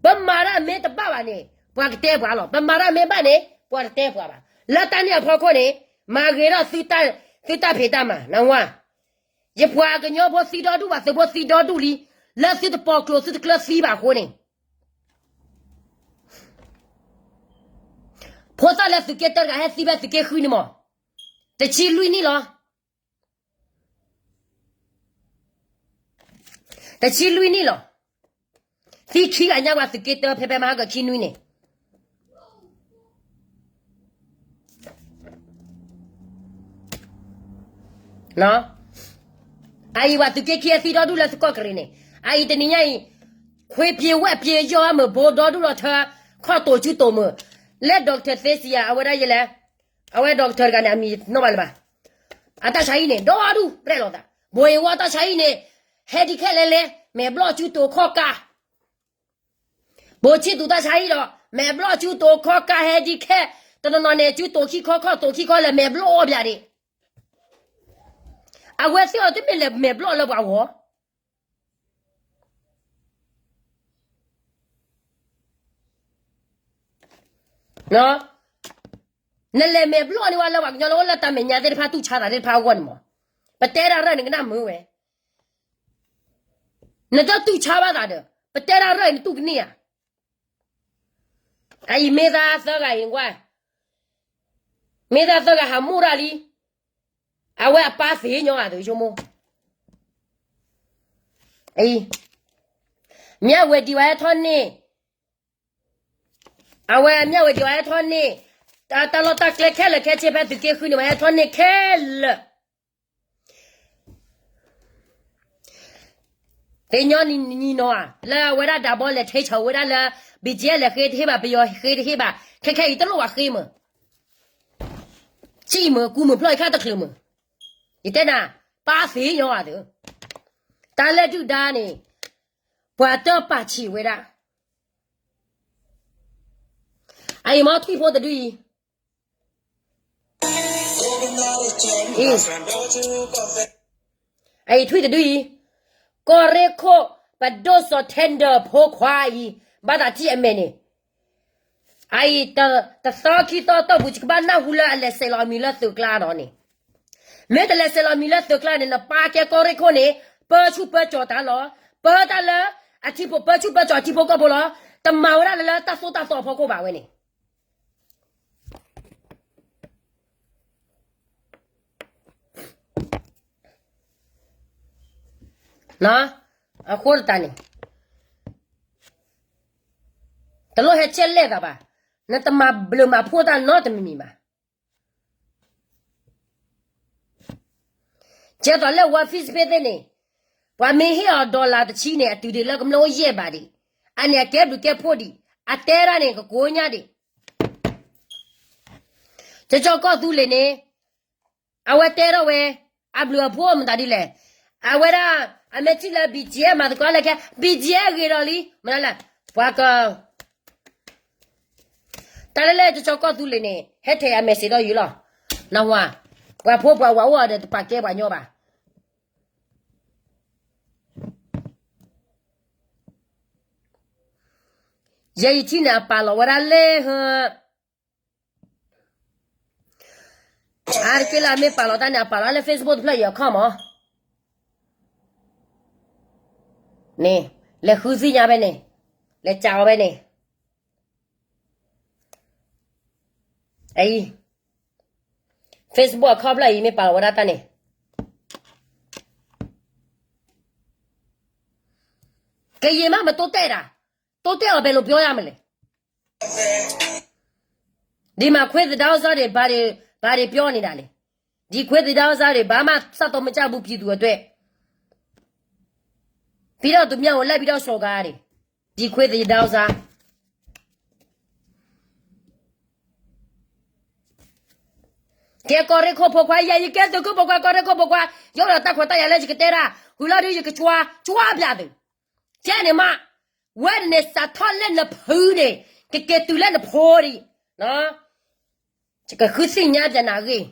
ပမၤတၢ်မ့ၢ်တဘၣ်ဘၣ်န့ၣ် ပှၤကတဲပှၤလီၤ. ပမၤတၢ်မ့ၢ်ဘၣ်န့ၣ် ပှၤတတဲပှၤဘၣ်. လၢတၢ်န့ၣ်အဖီခိၣ်န့ၣ် မၤဂ့ၤထီၣ်သုတၢ်ဖံးတၢ်မၤ နဝါ, ယပှၤကညီဖိသံဒီဒူၣ်ဘၣ်, သုးဖိသံဒီဒူၣ်လံ, လၢသုတပိာ်ကျိၤသုတကျၢၤသံဘၣ်အဃိန့ၣ် ဖိသၣ်လၢသုးက့တၢတဂၤဟဲသံဖဲသုးက့ဃုန့ၣ်မး တဆံလွံၢ်နံၣ်လီၤ. တဆံလွံၢ်နံၣ်လီၤ. သံခံဂၤညါပှၤသုးက့တၢ ဖဲဖဲမဟါကခံနွံန့ၣ် အအံၤပှၤသုးက့ခံအသံဒီဒူၣ်လၢသုးကီၢ်ကရ့ၣ်န့ၣ် အအံၤတနံၤညါအံၤ ခွ့ပျ့ၤဝဲၢ်ပျ့ၤယီၢ်မုၢ်ဘိဒီဒူၣ်လီၤထၢ ခီၣ်တိာ်စုတိာ်မုၢ် လၢ doctor သ့စံယၤ အဝဲဒၣ်ယလဲၣ် အဝဲ doctor တဂၤန့ၣ် အမံၤနီၣ်ဘၣ်လၢၤဘၣ်. အတၢ်ဆါဟံၣ်န့ၣ် ဒီဒူၣ်ရဲၣ်လီၤသး ဘိးအ့ဝီတၢ်ဆါဟံၣ်န့ၣ် ဟဲဒံးခဲလၢာ်လဲၣ် မဲာ်ဘျီၣ်စုတိာ်ခီၣ်ကၢ် ဘိးဆံၣ်သူးတၢ်ဆါဟံၣ်ဒီး မဲာ်ဘျီၣ်စုတိာ်ခီၣ်ကၢ် ဟဲဒံးခဲ တနီၤနီၤန့ၣ် စုတိာ်ခံခီခီၣ်တိာ်ခံခီလၢမဲာ်ဘျီၣ်အီၣ်ဘၣ်ဒံး အဝဲသ့ၣ်အီၤတမ့ၢ်လၢမဲာ်ဘျီၣ်လၢပှၤဂီၢ် နလဲၤမဲာ်ဘျီၣ်န့ၢ်ဝဲလၢပှၤကညီလၢအိၣ်လၢတၢ်မဲာ်ညါသ့ၣ်တဖၣ် တူၢ်ဆါသးသ့ၣ်တဖၣ်အဂီၢ်န့ၣ်မး, ပတဲတၢ်ရၢၢ်န့ၣ်ကနၣ်မုာ်ဝဲ, နတတူၢ်ဆါဘၣ်သးဒီး ပတဲတၢ်ရၢၢ်အံၤနတူၢ်ကန့ၢ်ဧါ. အအံၤမ့ၢ်သးသၢဂၤအံၤကွၢ်, မ့ၢ်သးသၢဂၤဟးမူၣ်တၢ်လံ, အဝဲအပၢ်သ့ၣ်ညါအသိးဆိကမိၣ်, အံၤ, မၠၣ်ဝဲဒံးဝဲဟဲထီၣ်န့ၢ် အဝဲမၠၣ်ဝဲဒံးဝဲဟဲထီၣ်န့ၢ်, တၢ်လီၢ်တၢ်ကျဲခဲလၢာ်ခဲဆ့ဖဲသုးက့ဃုန့ၣ် ဝဲဟဲထီၣ်န့ၢ်ခဲလၢာ်, သ့ၣ်ညါနံၤနီၤဧါ, လၢအဝဲဒၣ်ဒးဘီလဲၤထ့ဆၢဝဲဒၣ်လၢ ဘံၣ်ကၠံလဲၤဃ့တဟ့ၣ်ဘၣ် ပယီၤဃ့တဟ့ၣ်ဘၣ် ခဲခဲအံၤတလိၣ်ဝဲဃ့မုာ်, စံၣ်မုာ်ကူမုာ်ဖျီၣ်အံၤခါတချုးမုာ်, ယတဲနၤ, ပၢ်သ့ၣ်ညါအသိး, တၢ်လၢဒုၣ်ဒါန့ၣ်, ပှၤတပာ်ဆံးဝဲဒၣ် အံၤမ့ၢ်ထွံၣ်ဖိတဒုအံၤ, အံၤ, အံၤထွံၣ်တဒုအံၤ, ကီၢ်ရ့ၣ်ခိၣ် ပဒိၣ်စီၤ tender ဖိခွါအံၤ, ဘၣ်သးထံၣ်အမဲာ်န့ၣ်, အံၤ, တသီခံသီတီၢ်ပူၤ ယကဘၣ်နၢ်ဟူလၢအလဲၤဆဲးလီၤအမံၤလၢသုးကျါဒီးန့ၣ်, မ့ၢ်တလဲၤဆဲးလီၤအမံၤလၢသုးကျါန့ၣ် နပၢ်ကဲကီၢ်ရ့ၣ်ခိၣ်န့ၣ်, ပၢဆူၣ်ပၢကၠီၤတၢ်လီၤ, ပၢတၢ်လၢ, အထံဖိပၢဆူၣ်ပၢကၠီၤအထံဖိကီၢ်ဖိလီၤ, တမၤဝဲဒၣ်လၢတၢ်သိၣ်တၢ်သီအဖီခိၣ်ဘၣ်ဝဲန့ၣ် အဃိသတးန့ၣ်, တလိၣ်ဟဲဆဲးလဲၣ်သးဘၣ်, နတမၤဘျုးမၤဖှိၣ်တၢ်နီတမံၤမံၤဘၣ်. ကဲသိးလၢ ဝါ Facebook သ့ၣ်န့ၣ်, ပှၤမ့ၢ်ဟ့ၣ်အီၤ dollar တဆံန့ၣ် အတုၤဒံးလၢကမျၢၢ်အိၣ်ယဲၢ်ဘးဒံး, အန့ၣ်အကဲဘျုးကဲဖှိၣ်ဒံး, အတဲဒၣ်န့ၣ် ကကိးညါဒံး ကၠီကီၢ်သူလ့ၤန့ၣ်, အဝဲတဲထီၣ်ဝဲ, အဘျုးအဖှိၣ်မတၤဒ်လဲၣ်, အဝဲဒၣ်, အမ့ၢ်ထံၣ်လၢ ဘံၣ်ကၠံ မၤသကိးလၢခဲ, ဘံၣ်ကၠံ ဂ့ၤဒီးလံ, မနုၤလဲၣ်, ပှၤက, တၢ်လၢလၢကၠီကီၢ်သူလ့ၤန့ၣ် ဟဲထဲးအ message ဒီးယုာ်လီၤ, နဝၤ, ပှၤဖိပှၤဝၤအိၣ်အီၤဒီးတပာ်ကဲပှၤညီဘၣ်. ယဲယထံၣ်န့ၣ် အပာ်လီၤဝဲဒၣ်လၢဟ, အါတက့ၢ်လၢအမ့ၢ်ပာ်လီၤတၢ်န့ၣ် အပာ်လီၤလၢ Facebook တဖျၢၣ်အံၤအခီၣ်မး, န့ၣ်, လဲၤဃုသ့ၣ်ညါဖဲန့ၣ်, လဲၤစံးအီၤဖဲန့ၣ် အံၤ, Facebook အခီၣ်ဖျၢၣ်အံၤ မ့ၢ်ပာ်လီၤဝဲဒၣ်တၢ်န့ၣ်, ကယံာ်မး မတိတဲာ်တၢ်, တိတဲာ်အီၤ ဘယ်လိုပြောရမလဲ, ဒီမှာခွင့်တောင်းစားတယ်, ဘာတွေ, ဘာတွေပြောနေတာလဲ, ဒီခွေးသီးဒီးစါဒီး ဘာမှ စက်တော်မကျဘူး ပြည်သူ့အတွက်. ပြီးတော့ သူများကို လိုက်ပြီးတော့ စော်ကားတယ်. ဒီခွေးသီးဒီးစါ. ကဲ ကီၢ်ရ့ၣ်ခိၣ်ဖိခွါ ယဲ ယကဲသုးခိၣ်ဖိခွါ ကီၢ်ရ့ၣ်ခိၣ်ဖိခွါ ယအိၣ်ဒီးတၢ်ခွဲးတၢ်ယာ်လၢယကတဲတၢ် ဝံၤလီၤဒုး ယကကွၢ် ကွၢ်ပျးသုး. ကဲန့ၣ်မး ဝဲန့ၣ်န့ၣ် စးထီၣ်လၢနဖုန့ၣ် ကက့ၤတုၤလၢနဖိဒံး ယကဃုသ့ၣ်ညါပျးနၤအဂ့ၢ်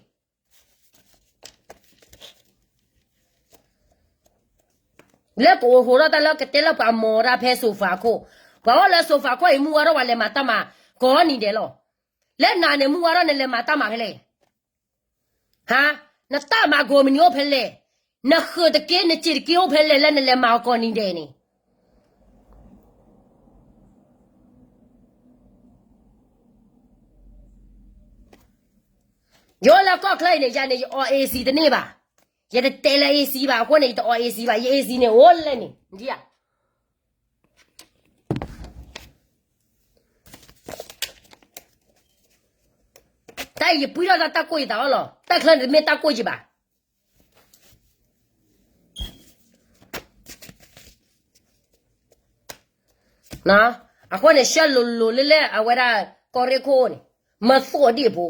လၢကအိၣ်ဟိးထီၣ်တၢ်လၢကတဲလၢပှၤမီၤတၢ်ဖဲ sofa ခိၣ်, ပှၤအိၣ်လၢ sofa ခိၣ်အံၤ မုၢ်ဝါထီၣ်ပှၤလဲၤမၤတၢ်မၤကိးနံၤဒဲးလီၤ. လၢနၤန့ၣ် မုၢ်ဝါထီၣ်နလဲၤမၤတၢ်မၤဖဲလဲၣ်. ဟါ, နတၢ်မၤကိးမုၢ်နံၤအိၣ်ဖဲလဲၣ်. နဃုာ်တက့ၢ် နစံၣ်တက့ၢ်အိၣ်ဖဲလဲၣ် လၢနလဲၤမၤအီၤကိးနံၤဒဲးန့ၣ် ယအိၣ်လၢကီၢ်ချၢအံၤန့ၣ် ယၤန့ၣ် ယအီ AC တန့ၢ်ဘၣ်. ယတတဲလၢ AC ဘၣ် အဃိန့ၣ် ယတအီ AC ဘၣ်, ယ AC န့ၣ် အိၣ်လၢန့ၣ် ဒ်ဧါ. တၢ်အံၤယပှံထီၣ်တၢ် တၢ်ကိၢ်ယသးအီၤလီၤ. တၢ်ချၢန့ၣ်တမ့ၢ်တၢ်ကိၢ်ယဘၣ်. အဃိန့ၣ် ရှဲလိၤလိၤလၢလၢအဝဲဒၣ်ကီၢ်ရ့ၣ်ခိၣ်န့ၣ် မၤသိၣ်အဒံၣ်အဖိ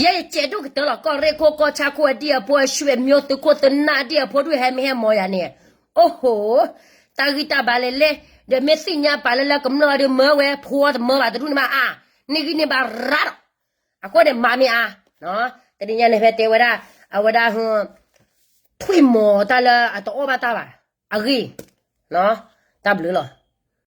ယဲယစဲးဒိၣ်ကတၢၢ်လီၤ. ကီၢ်ရ့ၣ်ခိၣ် ကီၢ်ဆၣ်ခိၣ်အဒံၣ်အဖိ အဆွေမျိုး သုးခိၣ်သုးနၢ်အဒံၣ်အဖိ ဒုးဟဲမ့ၢ်ဟဲမီၤယၤန့ၣ်, အိၣ်ဟိ, တၢ်ဂံၢ်တၢ်ဘါလဲၤလဲၤ, ဒီးမ့ၢ်သ့ၣ်ညါပာ်လၢလၢကမျၢၢ်ဒီးမၢဝဲ ဖိတမၢဘၣ်တဒူၣ်န့ၣ်ဘၣ်အါ, န့ၢ်ဂံၢ်န့ၢ်ဘါရၤဒီး, အဃိန့ၣ်မၤမ့ၢ်အါ, တနံၤညါန့ၣ် ဖဲတဲဝဲဒၣ် အဝဲဒၣ် ထွံၣ်မီၤတၢ်လၢအတအီၣ်ဘၣ်တၢ်ဘၣ်, အဂ့ၢ်, တၢ်ဘျုးလီၤ.